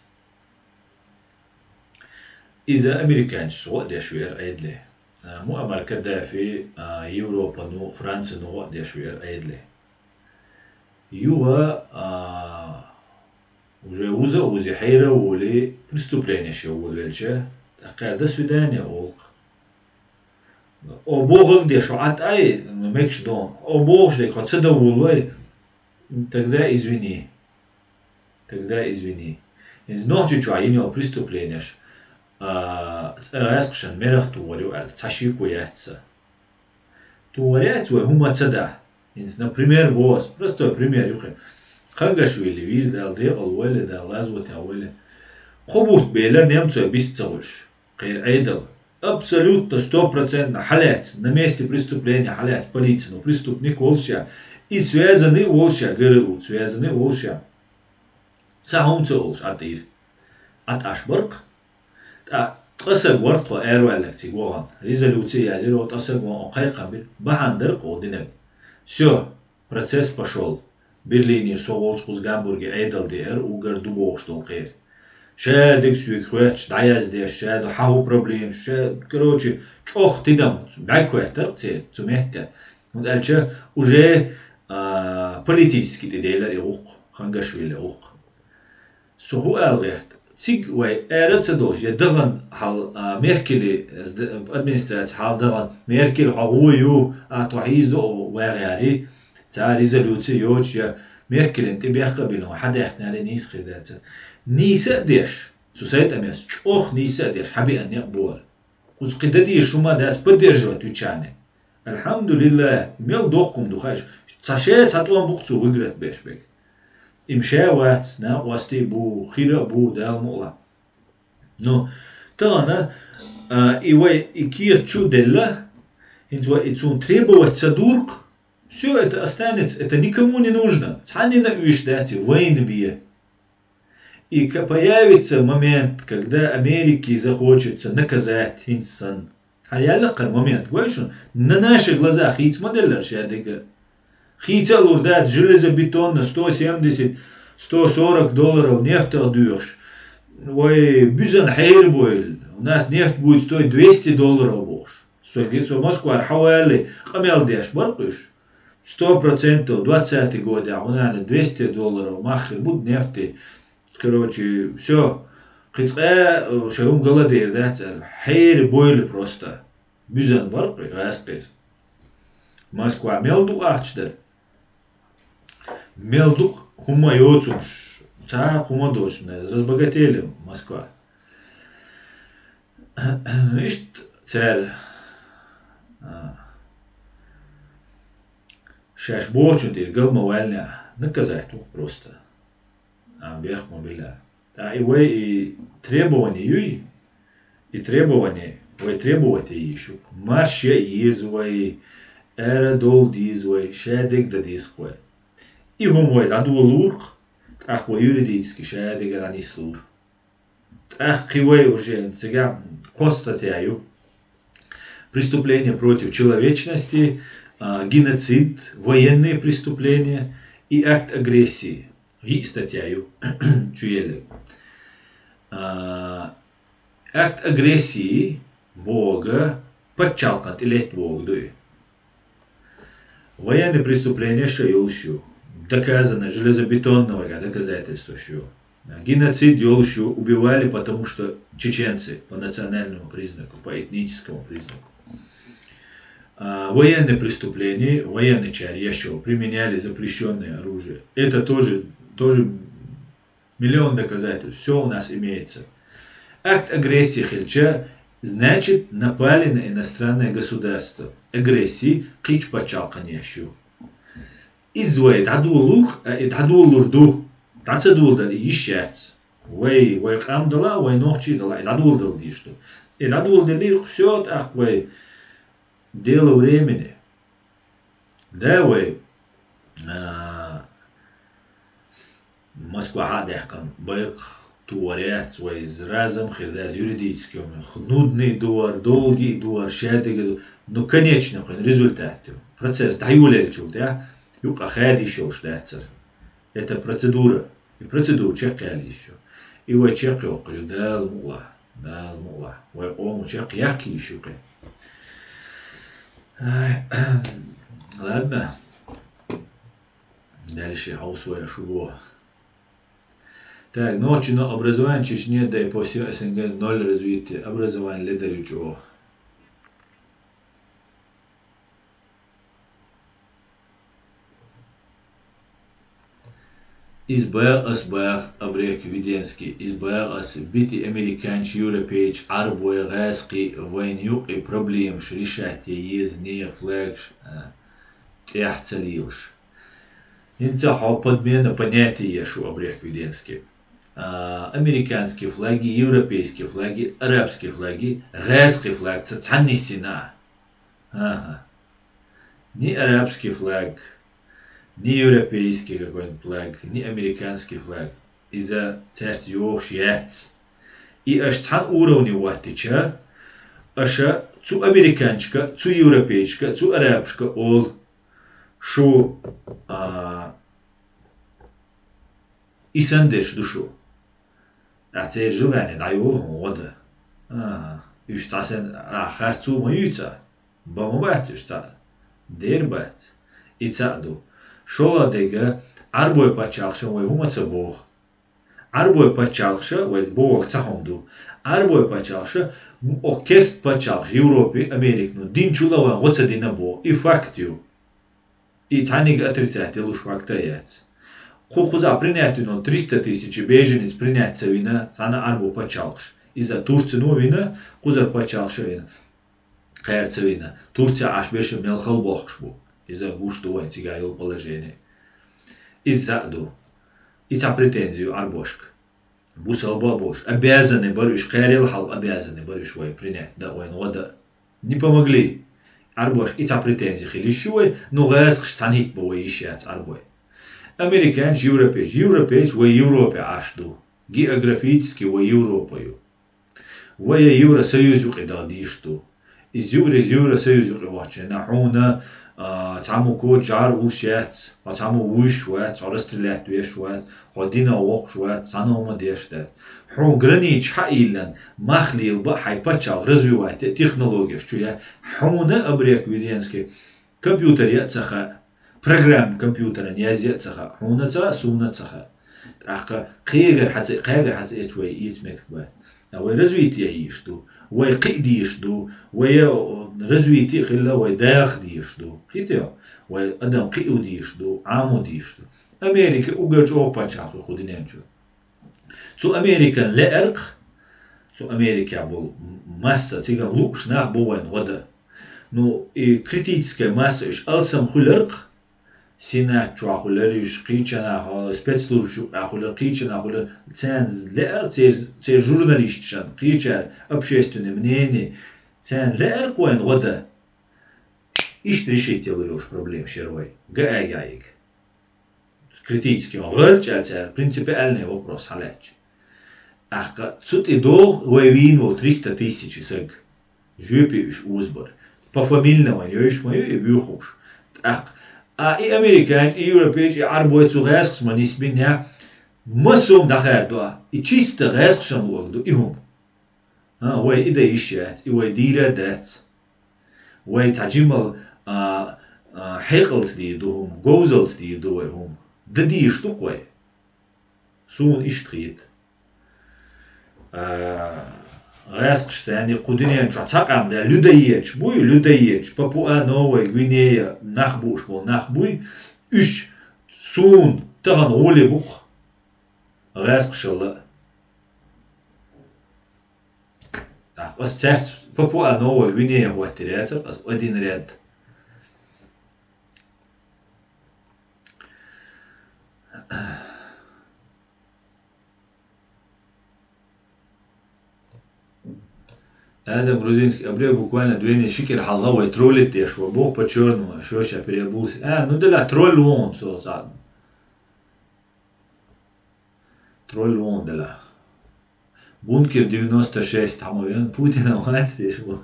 Иза американцаш гӀо а деш веара Ӏедале. А, Муаммар Каддафи, а, Европано, Францино гӀо а деш веара Ӏедале. Юха, а, уже вуза а вузи, хьера а воле, преступленеш йолавелча, тӀаккха до свидания олу-кх. О бохург деш хьо Ӏа тӀай, мекаш дон, о бохуш дерг хьо ца довлалой, тогда извини. Тогда извини. ХӀинца Нохчийчохь йина йолу преступленеш, а, цӀа гӀаскхашна мерах тухур ю аьлла, цхьа шеко яц сан. Тухур яц вай хӀума ца дахь. ХӀинца, например, боху ас, простой пример ю-кх. Хангашвили вийра, Дала декъал войла, Дала лазотехь войла. Кхо бутт белира немцой бист ца хуьлуш. Кхеран Ӏедал. Абсолютно, стопроцентно хьалаьцна, на месте преступления хьалаьцна полицино, преступник волуш а, и связанный волуш а, ГРУ связанный волуш а. Цхьа хӀума ца олуш, Ӏа тӀийра. Ӏа тӀаш баркх. ТӀа, ткъа саг вара тхо араваьлларг цига вахана. Резолюция язйира, ткъа саг вахана, кхайкхам бира. Бахьана дара-кх оха динарг. Всё, процесс пошёл. Берлинера со волчу кхуза Гамбурге Ӏедал деара, уггар ду бохуш долу кхеран. Шадерг соьга хоьттуш, дӀаяздеш, ша ду хьан хӀун проблемаш, ша, короче, чӀогӀа тидам, бӀаьрг хӀоьттира-кх церан цу метте. ХӀунда аьлча уже, а, политически тӀеделира и гӀуллакх, Хангашвили гӀуллакх. Со хӀун ала гӀерта? Цига вай ара а ца долуш, я дахана хьал, а, Меркели, с-, д-, администраци хьал дахана, Меркели, хьо гӀо ю, а, тхо хьийзадо ваха гӀерта, цара резолюци йоцуш, я Меркелина тӀе бехк а бина, хьан даьхкина аьлла нийса хир дацара. Нийса а деш, цу сайтамес чӀогӀа нийса а деш, хьан беана некъ бора. Кхуза кхин дан дезаш хӀума дац поддерживать вичарне. Алхьамдулиллах, мел доккха хӀума ду хаьаш. Цхьа ше цхьа тӀом бу-кх цо выиграть беш берг. Им ша вац, накъостий бу, хира а бу, Дала мукъалахь. Ну, тахана, а, и вай, и кехат чу а делла, хӀинца вай и цунна требовать ца дуркъ, всё это останется, это никому не нужно. Цхьаннина а уьш дац и вайна бен. И ка-, появится момент, когда Америке захочется наказать хӀинца санна. Хьан яьлла-кх хӀара момент, гой шуна? На наших глазах хийца ма деллара шадерг а. Хийца а лур дац, железобетонно сто семьдесят, сто сорок долларов нефтах доьхуш. Вай буьззина хьерабойла, у нас нефть будет стоить двести долларов бохуш. Со, со Москвара хьаваллалц къамел деш бара-кх уьш. Сто процентов двадцатый годехь у нас двести долларов мах хир бу нефть. Короче, всё. Кхин цкъа, э, шайн хӀума гал а дер дац аьлла. Хьерабойла просто. Буьззина бара-кх гӀаскхи. Москва мел дукха ахча дара? Мел дукха хӀума йоцурш. Цхьа хӀума доцуш, разбогатели Москва. Иштта цара, а, шаьш бохучун тӀера гал ма ваьллинехь, наказать ву-кх просто. А, бехк ма билла. ТӀаккха и вай и требование юй, и требование, вай требовать е йиш ю-кх. Марша а еза вай, ара а довла деза вай, шадерг а дан деза-кх вай. И хӀума вай дӀадолалур-кх, тӀаккха вай юридически шадерг а дӀанислур. ТӀаккха кхин вай уже цигахь кхо статья ю. Преступление против человечности, а, геноцид, военные преступления и акт агрессии. Йиъ статья ю чуелларг. А, акт агрессии бохург пачхьалкхана тӀелетта бохург ду и. Военный преступление ша йолуш ю. Доказано железобетонно вайга доказательстваш ю. Геноцид йолуш ю, убивали, потому что чеченцы по национальному признаку, по этническому признаку. А, военные преступления, военный чар еш йолу, применяли запрещённое оружие. Это тоже, тоже миллион доказательств. Всё у нас имеется. Акт агрессии хилча, значит, напали на иностранное государство. Агрессии кхечу пачхьалкхана еш ю. Иза вай дӀадолалур, а и дӀадолалур ду. ДӀа ца доладар и йиш яц. Вай, вай къам дала, вай нохчий дала, и дӀадоладала дезаш ду. И дӀадоладелира, всё, тӀаккха вай дело времени. Да, вай, а, Москва хьа а даьккхина, байракх тухур яц вай, разом хир дац юридически, нудный духар, долгий духар, шадерг а ду. Ну, конечно, кхуьнан результат ю. Процесс дӀайолаеллачул тӀаьхьа юкъа хада йиш йолуш дацара. Это процедура. И процедура чекхъяла йиш ю. И вай чекхйоккхур ю, Дала мукъалахь, Дала мукъалахь. Вай къомо чекхъяккха йиш ю кхин. Ай, ладно. Дальше хьовсо вай шу боху. Так, ночи но образование в Чечне, да и по всему СНГ ноль развития. Образование ледар ю чӀогӀа. Иза бах ас, бах, абрек Веденский, иза бах ас, бити американчи, европейчи, Ӏарбой, гӀаьскхи вайна юкъе проблемаш решать е еза, не флагаш, а, тӀехь ца лелаш. ХӀинца хьо подмена понятий еш ву, абрек Веденский. А, американский флаги, европейский флаги, арабский флаги, гӀаьскхи флаг ца цхьанна нисйина. Ага. Ни арабский флаг, ни европейский какой-нибудь флаг, ни американский флаг. Иза цаьрца йогӀуш яц. И аша цхьана уровне ваттича, аша цу американчика, цу европейчика, цу арабашка олу: «Шу, а, и санна дерш ду шу». Ахьа церан желание дӀайолу хьуна гӀо дан. А, уьш цхьа санна, а, харцо ма юьйцу ахь. Бан ма бац уьш цхьаъ. Дера бац. И цхьаъ ду. ШолгӀа дега, Ӏарбой пачхьалкхаша вай хӀума ца боху. Ӏарбой пачхьалкхаша, вай бохург цхьа хӀума ду. Ӏарбой пачхьалкхаша, м, оха керста пачхьалкхаш Европе, Америка, ну, динчул а вайн гӀо ца дина боху. И факт ю. И цхьанниг отрицать делуш факт а яц. Кху кхузахь принять вина триста тысяч беженец принять ца вина цхьана Ӏарбо пачхьалкхаш. Иза Турцино вина, кхузара пачхьалкхаша вина. Кхаьра ца вина. Турция Ӏаш берш мел хала бохкуш бу. Иза гуш ду вайн цигахь йолу положение. Иза цхьаъ ду. И цхьа претензи ю Ӏарбошка. Бусалба а болуш, обязаны бара уьш, кхаьрел хьалха обязаны бара уьш вай принять дан, вайна гӀо дан. Не помогли. Ӏарбош и цхьа претензи хила йиш ю вай, ну гӀаьскхаш цхьаьна хӀитта бан вай йиш яц Ӏарбой. Американчи, европейчи, европейчи вай Европе Ӏаш ду. Географически вай Европа ю. Вай я Евросоюз юкъе дан дийш ду. Иза юкъе, Евросоюз юкъе вахчина, хьуна, а, цхьаммо коча жӀар вуш яц, хьо цхьаммо вуьйш вац, хьо расстрелять веш вац, хьо дина воккхуш вац, цхьанна хӀума деш дац. Хьуна границаш хьаиллан, мах лелабан хьайн пачхьалкх развивать е технологеш чу я, хьуна абрек Веденский компьютер я а ца хаьа, программа компьютеран язъе а ца хаьа, хьуна ца а, суна ца хаьа. ТӀаккха кхегар хьаца, кхегар хьаца эцча вай эца меттиг бац. Ткъа вай развитие йийш ду, вай кхиа дийш ду, вай развитие хилла, вай даха дийш ду. Кхийтайо, вай адам кхио дийш ду, Ӏамо дийш ду. Америка угар чӀогӀа пачхьалкх ю кху дуьнен чу. Цу Американ лаьарх, цу Америка болу масса циган лууш нах бу вайн гӀо дан. Ну, и критическая масса уьш алсам хуьларх, Сенат чохь хуьлура уьш, кхечанахь, спецслужбаш юкъахь хуьлура, кхечанахь хуьлура, царна лаьара церан, церан журналисташна, кхечара общественное мнение, царна лаьара вайн гӀо дан. Иштта решить йолуш йолуш проблема шера вай. Га агайиг. Критически гӀарчӀа цара принципиальный вопрос хьалаьцча. ТӀаккха цу тӀе догӀу вай вийна волу триста тысячи саг. Жоьпе уьш озабар. Пофамильно вайн йойуш ма ю и буьйхуш. ТӀаккха а и американчи, и европейчи, и Ӏарбой цу гӀаьскхаш ма нисбинехь, массо а дӀахаьдда ду а. И чисто гӀаьскхашна луург ду и хӀума. А, вай и дан йиш яц, и вай дийр а дац. Вай цхьа жимал, а, а, хьекъалца дийр ду хӀума, говзалца дийр ду вай хӀума. Дан дийш ду-кх вай. Суна иштта хета. А, гӀаьскхаш царна кху дуьнен чохь цхьа къам даьлла, людоедаш буй, людоедаш, Папуа-Новая Гвинея нах бууш болу нах буй, уьш суна тахана гӀоле бу-кх гӀаьскхашалла а. Ас цаьрца Папуа-Новая Гвинея хӀоттийра яцара, ас один ряд. Адам Грузинский обрек буквально две недели ши кӀира хьалха вай троллить деш вара боху по-черному, ша ша переобулся. А, ну да ла, тролль вон, со цхьа. Тролль вон делахь. Бункер девяносто шесть хьан ма вен, Путина вац деш ву.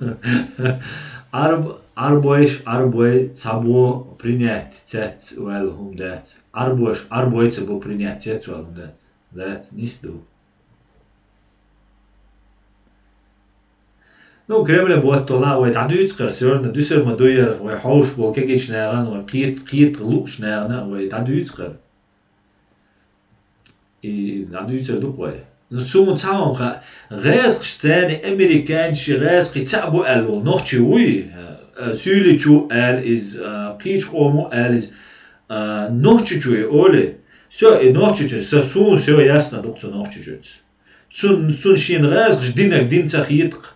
Арб, арбойш, арбой цхьабо принять цец ваьлла хӀума дац. Арбош, арбой ца бо принять цец ваьлла хӀума дац. Дац, нис ду. Ну, Кремле боттала вай дӀадуьйцу кхара, сёрна дуьсар ма дуй яра, вай хьовш болу кегийчу нахана, вай кхета, кхета луучу нахана вай дӀадуьйцу кхара. И дӀадуьйцур ду-кх вай. Ну, суна цхьа хӀума хаьа, гӀаьскхаш царна американчи гӀаьскхий цхьаъ бу аьлла волу нохчи вуй, а, суьйличу аьлла иза, а, кхечу къомо аьлла иза, а, нохчичу и олий. Всё, и нохчичу, са, суна всё ясно ду-кх цу нохчичуьнца. Цун, цун шена гӀаьскхаш динарг дин ца хета-кх.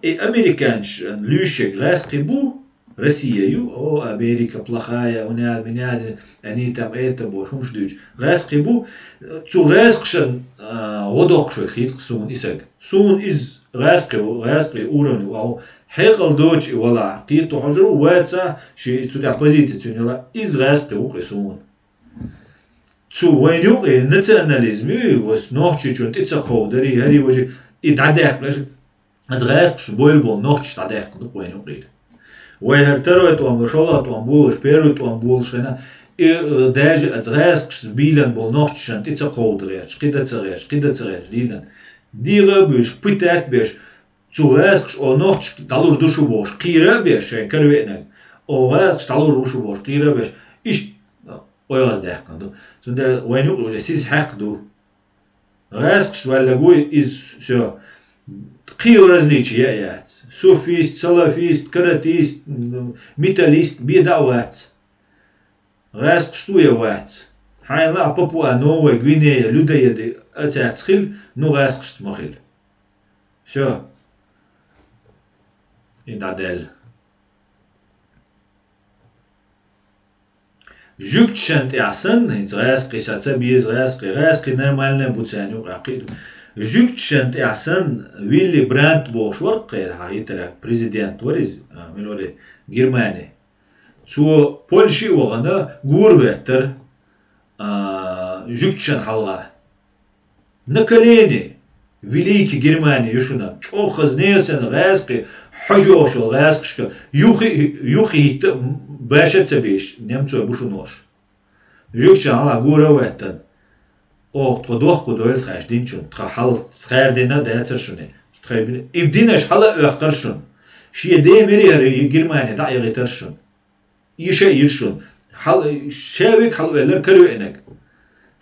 И американчу луьйшерг гӀаьскхий бу, Россия ю, о, Америка плохая, уняд, меня, они там это бо, хӀумаш дуьйцу. ГӀаьскхий бу, цу гӀаьскхашан, а, гӀо доккхуш вай хета-кх суна и саг. Суна иза гӀаьскхий, гӀаьскхий уровне ву, хьекъал доцу и валахь, кхета хьожур ву, ваца, ши цу тӀехь позиция цуьнан яла, иза гӀаьскхий ву-кх и суна. Цу вайна юкъе национализм ю, вайс нохчичунна тӀе ца кховдари, хӀари важи, и дӀадаьккхалаш, аса гӀаьскхаш бойла болу нохчаш дӀадаьккхина ду-кх вайна юкъера. Вай хӀара второй тӀом, шолгӀа тӀом болуш, первый тӀом болуш хенахь, и, э, даже аса гӀаьскхаш бийлан болу нохчашна тӀе ца кховда гӀерташ, кхин дан ца гӀерташ, кхин дан ца гӀерташ, дийлан. ДегӀа а буьйш, пытать а беш, цу гӀаьскхаш о нохчашка дӀалур ду шу бохуш, кхийра а беш, шайн каравеанарг, о гӀаьскхаш дӀалур ду шу бохуш, кхийра а беш, иштта ойгӀаздаьккхина ду. Цундела вайна юкъе уже сиз хьаькхна ду. ГӀаьскхаш ваьлларг вуй, иза всё. Кхин различие а яц. Суфист, салафист, каратист, м, металлист, бен дӀа а вац. ГӀаьскхаш ду я вац. Хьайна лаахь Папуа-Новая Гвинея, людоеды а цаьрца хила, ну гӀаьскхашца ма хила. Всё. И дӀадаьлла. Жуьгташна тӀехь санна, хӀинца гӀаьскхий сан ца беза, гӀаьскхий, гӀаьскхий нормальный бу царна юкъахь кхин а ду. Жуьгташна тӀехь санна, Вилли Брандт бохуш вара кхера, хьан хӀитара президент вара иза, а, мила вара, Германи. Цо Польше а вахана, гора хӀоьттара, а, жуьгташна хьалха. На колени, великий Германия ю шуна, чӀогӀа хаза несан гӀаьскхий, хьожа йогӀуш йолу гӀаьскхашка, юххе, юххе хӀитта баша а ца беш, немцой бу шуна ош. Жуьгташна хьалха гора а хӀоьттина. Оха тхо дохко дойла тхаьш динчунна, тхан хьал, тхара дина а дацара шуна. Тхайн бина, и динаш хьала а оьхкара шуна. Шен ден мери хӀара и Германия дӀа а яхийтара шуна. Иша а йира шуна. Хьал-, ша вега хьалавеллара каравеанарг.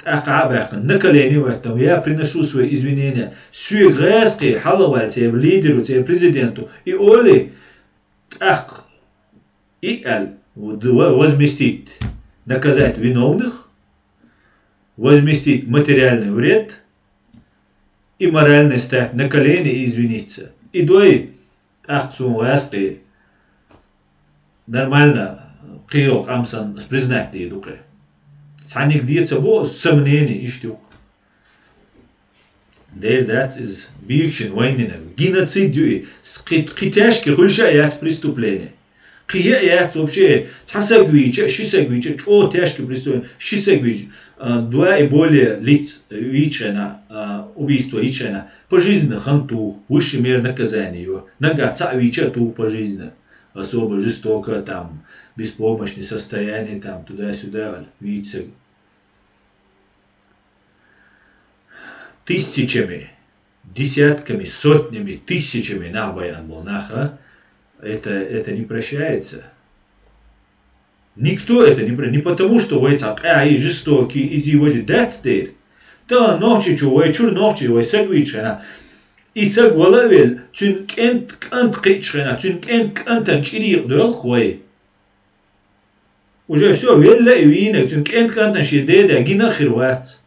ТӀаккха а баьккхина, на колени а хӀоьттина, я приношу свои извинения. Соьга гӀаьскхий хьалхаваьлла церан лидеру, церан президенту, и олий, тӀаккха и аьлла, в-, возместить, наказать виновных, возместить материальный вред и моральный стать, на колени и извиниться. И дой, тӀаккха суна гӀаьскхий нормально кхийолу къам санна признать дийр ду-кх. Цхьаьнниг де ца бо, сомнение иштта ю-кх. Дера дац иза, бийгашина вайнинарг. Геноцид ю и. Кхи-, кхин тяжкий хуьлуш а яц преступление. Кхин я а яц вообще, цхьа саг вийча, ши саг вийча, чӀогӀа тяжкий преступление, ши саг вийча, а, два и более лиц вийча хенахь, а, убийство йича хенахь, пожизненно хан туху, высшая мера наказания ю. Нагахь цхьаъ вийча а туху пожизненно. Особо жестоко, там, беспомощный состояние, там, туда-сюда, вийча саг. Тысячами, десятками, сотнями, тысячами нах байъина болу нах, а? Это, это не прощается. Никто это не про-, не потому, что вай цхьа къаьхьий, жестокий, изий важий дац дера. Тахана Нохчийчу вай чуьра нохчий вай саг вийча хенахь, и саг вала а велла, цуьнан кӀент-кӀант кхиъча хенахь, цуьнан кӀент-кӀантана чӀир екъа доьлху вай. Уже всё, велла и вийна, цуьнан кӀент-кӀантана шен деда гина а хир вац.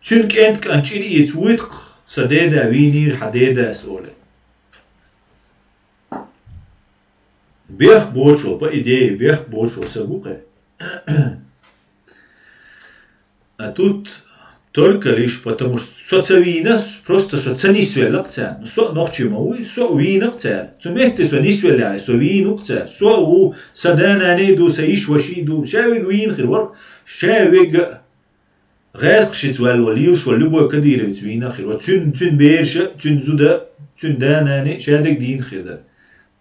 Цуьнан кӀент-кӀант чӀир ийца вуьйту-кх, сан деда вийнийра хьан дедас, олий. Бехк боцуш волу, по идее, бехк боцуш волу саг ву-кх. А тут только лишь потому, что со ца вийна, просто со ца нисвелла-кх царна. Со а нохчи ма вуй, со а вийна-кх цара. Цу метте со нисвелла, со вийна ву-кх цара. Со а ву, сан да-нана а ду, сан йиша-ваша а ду, ша вега вийна хир вара, ша вега гӀаьскхашца ваьлла волу, лелаш волу любой кадыровец вийна хир вара. Цуьнан, цуьнан бераш а, цуьнан зуда а, цуьнан да-нана а ша дерг дийна хир дара.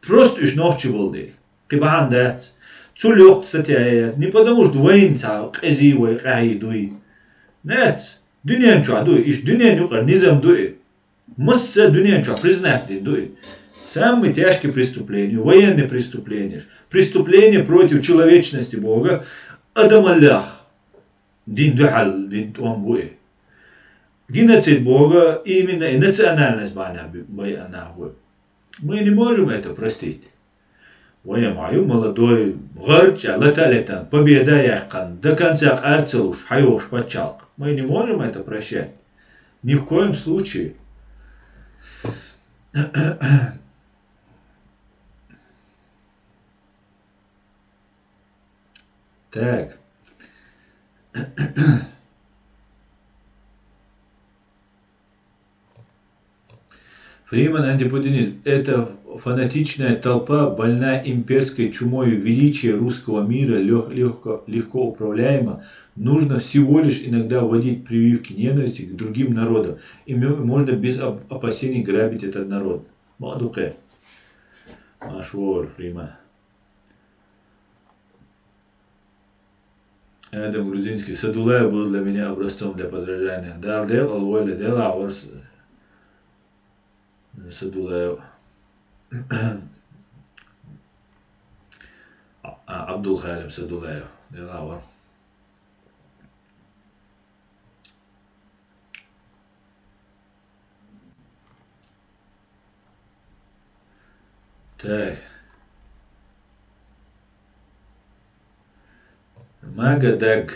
Просто уьш нохчий болу дела. Кхин бахьана дац. Цул йоккха статья яц. Не потому, что вайна цхьа къизий вай къаьхьий дуй. Нец. Дуьнен чохь дуй. Иштта дуьнен юкъара низам ду и. Масса дуьнен чохь признать дина ду и. Самые тяжкие преступления, военные преступления, преступления против человечности Бога, адамаллех дина дуьхьал дина тӀом бу и. Геноцид Бога именно и национальность бахьана бу, бу и. Мы не можем это простить. Вай ма ю молодой, гӀарчӀа, лата-латан, победа яьккхина, до конца къар ца луш, хьайогӀуш пачхьалкх. Мы не можем это прощать. Ни в коем случае. Так. Фриман, антипутинизм. Это фанатичная толпа, больна имперской чумой, величие русского мира лёг- легко, легко управляемо. Нужно всего лишь иногда вводить прививки ненависти к другим народам. И мо- можно без оп- опасений грабить этот народ. Мадукъе. Машвор, Фриман. Адам Грузинский. Садулаев был для меня образцом для подражания. Дала декъал войла, Дела гӀорс Садулаев. А, Абдулхалим Садулаев. Дела гӀор. Так. Магадаг.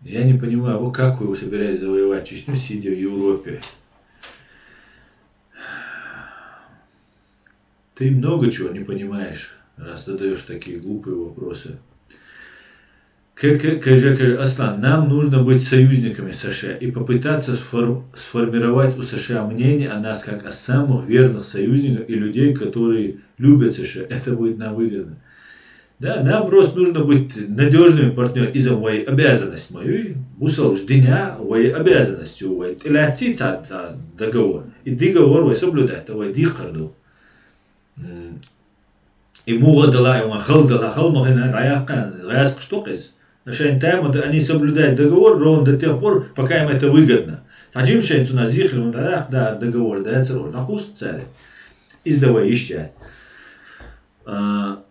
Я не понимаю, вы как вы собираетесь завоевать Чечню, сидя в Европе? Ты много чего не понимаешь, раз задаешь такие глупые вопросы. К- к- к- ж- к- Аслан, нам нужно быть союзниками США и попытаться сфор- сформировать у США мнение о нас как о самых верных союзниках и людей, которые любят США. Это будет нам выгодно. Да, нам просто нужно быть надёжными партнёрами. Иза вай обязанность ма ю, бусалба дин а вай обязанность ю, вай тӀелаьцций цхьа, цхьа договор. И договор вай соблюдать, вай дийхар ду. М, и муха дала, и ван хала дала, хала ма хилла, дӀаяьккха, гӀаьскхаш ду-кх иза. Но шайн тайма да, они соблюдают договор ровно до тех пор, пока им это выгодно. Цхьа жима шайн цунах зехар ван дӀаяккха, да, договор дацар вара, дӀахуста цара. Иза да вай йиш яц. А,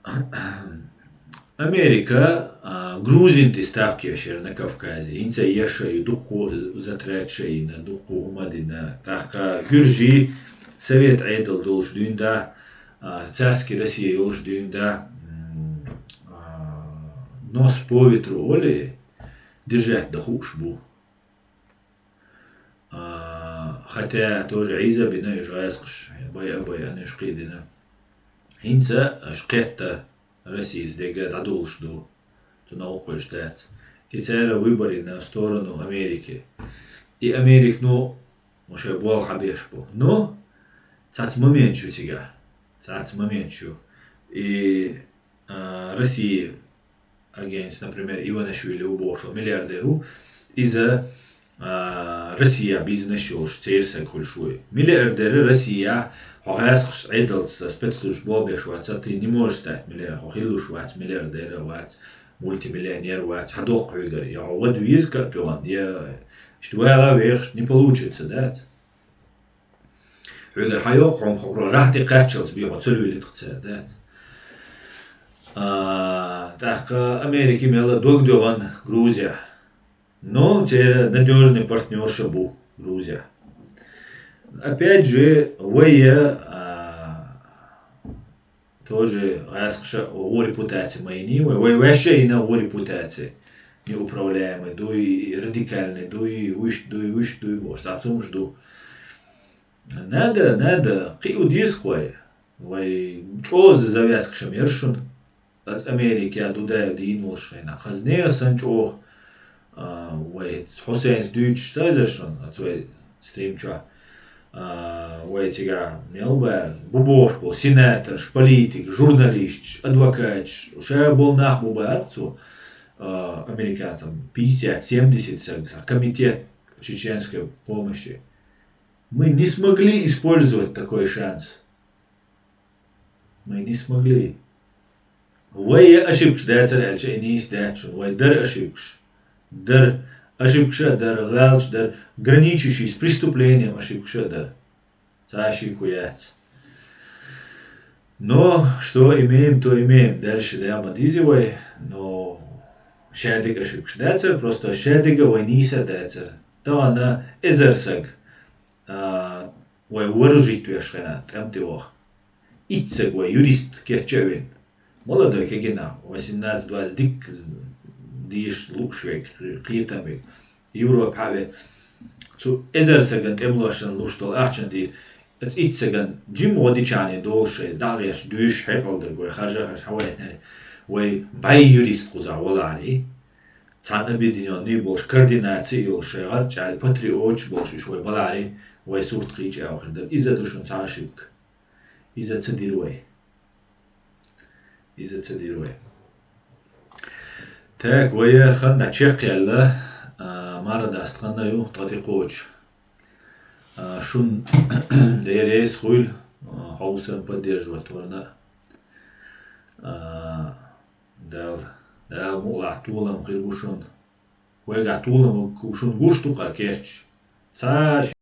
Америка, а, грузин тӀе ставка еш яра на Кавказе. ХӀинца еш а ю, дуккха затрат ша йина, дуккха хӀума дина. ТӀаккха гуьржий, Совет Ӏедал долуш дуьйна да, а, царский Россия йолуш дуьйна да, м, а, нос по ветру олий, держать дан хууш бу. А, хотя тоже Ӏийза бина уьш гӀаьскхаш, байа-байа уьш кхийдина. ХӀинца аша кхетта Российца дега дӀадолуш ду, цунах гӀуллакх хуьлуш дац. И цара выбор йина в сторону Америки. И Америка, ну, ма шайн болх хьабеш бу. Но цхьацца моменташ ю цигахь. Цхьацца моменташ ю. И, а, Россия агентс, например, Иванишвили ву бохуш ву, миллиардер ву. Иза, а, Россия бизнес йолуш церан саг хуьлуш ву. Миллиардер Россия, хьо гӀаьскхаш Ӏедалца спецслужбаш болх беш вац, ты не можешь стать миллиардер, хьо хилалуш вац, миллиардер вац, мультимиллионер вац, хьан доккха хьоьгара, я хьо вада веза катоьгӀан, я иштта вагӀа вехаш, не получится, дац. Хьоьгара хьан йоккха хьо, хьо рахьа тӀе кхаччалц бе хьо ца луьйлуьйту цара, дац. А, тӀаккха Америка мелла дог доьгӀан Грузия. Но церан надёжный партнёрша бу Грузия. Опять же, вай, а, тоже гӀаьскхаша вон репутация ма йиний вай. Вай ваьшша йина вон репутация. Неуправляемый дуй, радикальный дуй, вуьшта дуй, вуьшта дуй, бохуш, цхьацца хӀумаш ду. Надо, надо, кхио деза-кх вай. Вай чӀогӀа завязкаш ма яра шуна. Аса Америка, Дудаев дийна волуш хенахь. Хаза нехан санна чӀогӀа, а, вай Хьусейнца дуьйцуш ца везара шуна, оцу вай стрим чохь. А, вай цигахь мел бара, бу бохуш болу сенаторш, политикаш, журналисташ, адвокаташ, ша болу нах бу бара цо, а, американцам пятьдесят, семьдесят саг, комитет чеченской помощи. Мы не смогли использовать такой шанс. Мы не смогли. Вай ошибкаш дацар аьлча, и нийса дац шуна. Вай дар ошибкаш. Дар. Ошибкаш а дар, гӀалаташ дар. Граничащий с преступлением ошибкаш а дар. Цхьа шеко яц. Но что имеем, то имеем. Дальше да ма дийзи вай. Но шадерг ошибкаш дацар, просто шадерг а вай нийса дацар. Тахана эзар саг, а, вай вооружить веш хьена, тӀем тӀе ваха. Итт саг вай юрист кечча а вен. Молодой кегина, восемнадцать двадцать, дикка деш лууш вег, кхетам вег. Европа хьаве. Цу эзар саган тӀемлошан луш долу ахчан дийр. Итт саган жим гӀо дичане долуш шай, дагӀеш дуьйш хьекъал дерг вай харжа харж хьавайтнери. Вай бай юрист кхуза валари. Цхьана объединённый болуш, координация йолуш, шайн гӀарчӀаьрга патриоташ болуш, уьш вай баларе, вай сурт кхийча а вахар дара. Иза ду шуна цхьа ошибка. Иза ца дира вай. Иза ца дира вай. Так, вай хан дӀа чекхъяьлла, а, мара даст ханна ю, ткъа тӀекхочу. А, шун Дела реза хуйла, а, хьовсам поддерживать варна. А, Дала, Дала мукъалахь толам хир бу шун. Вайгахь толам шун гуш ду кхара керчаш. Цара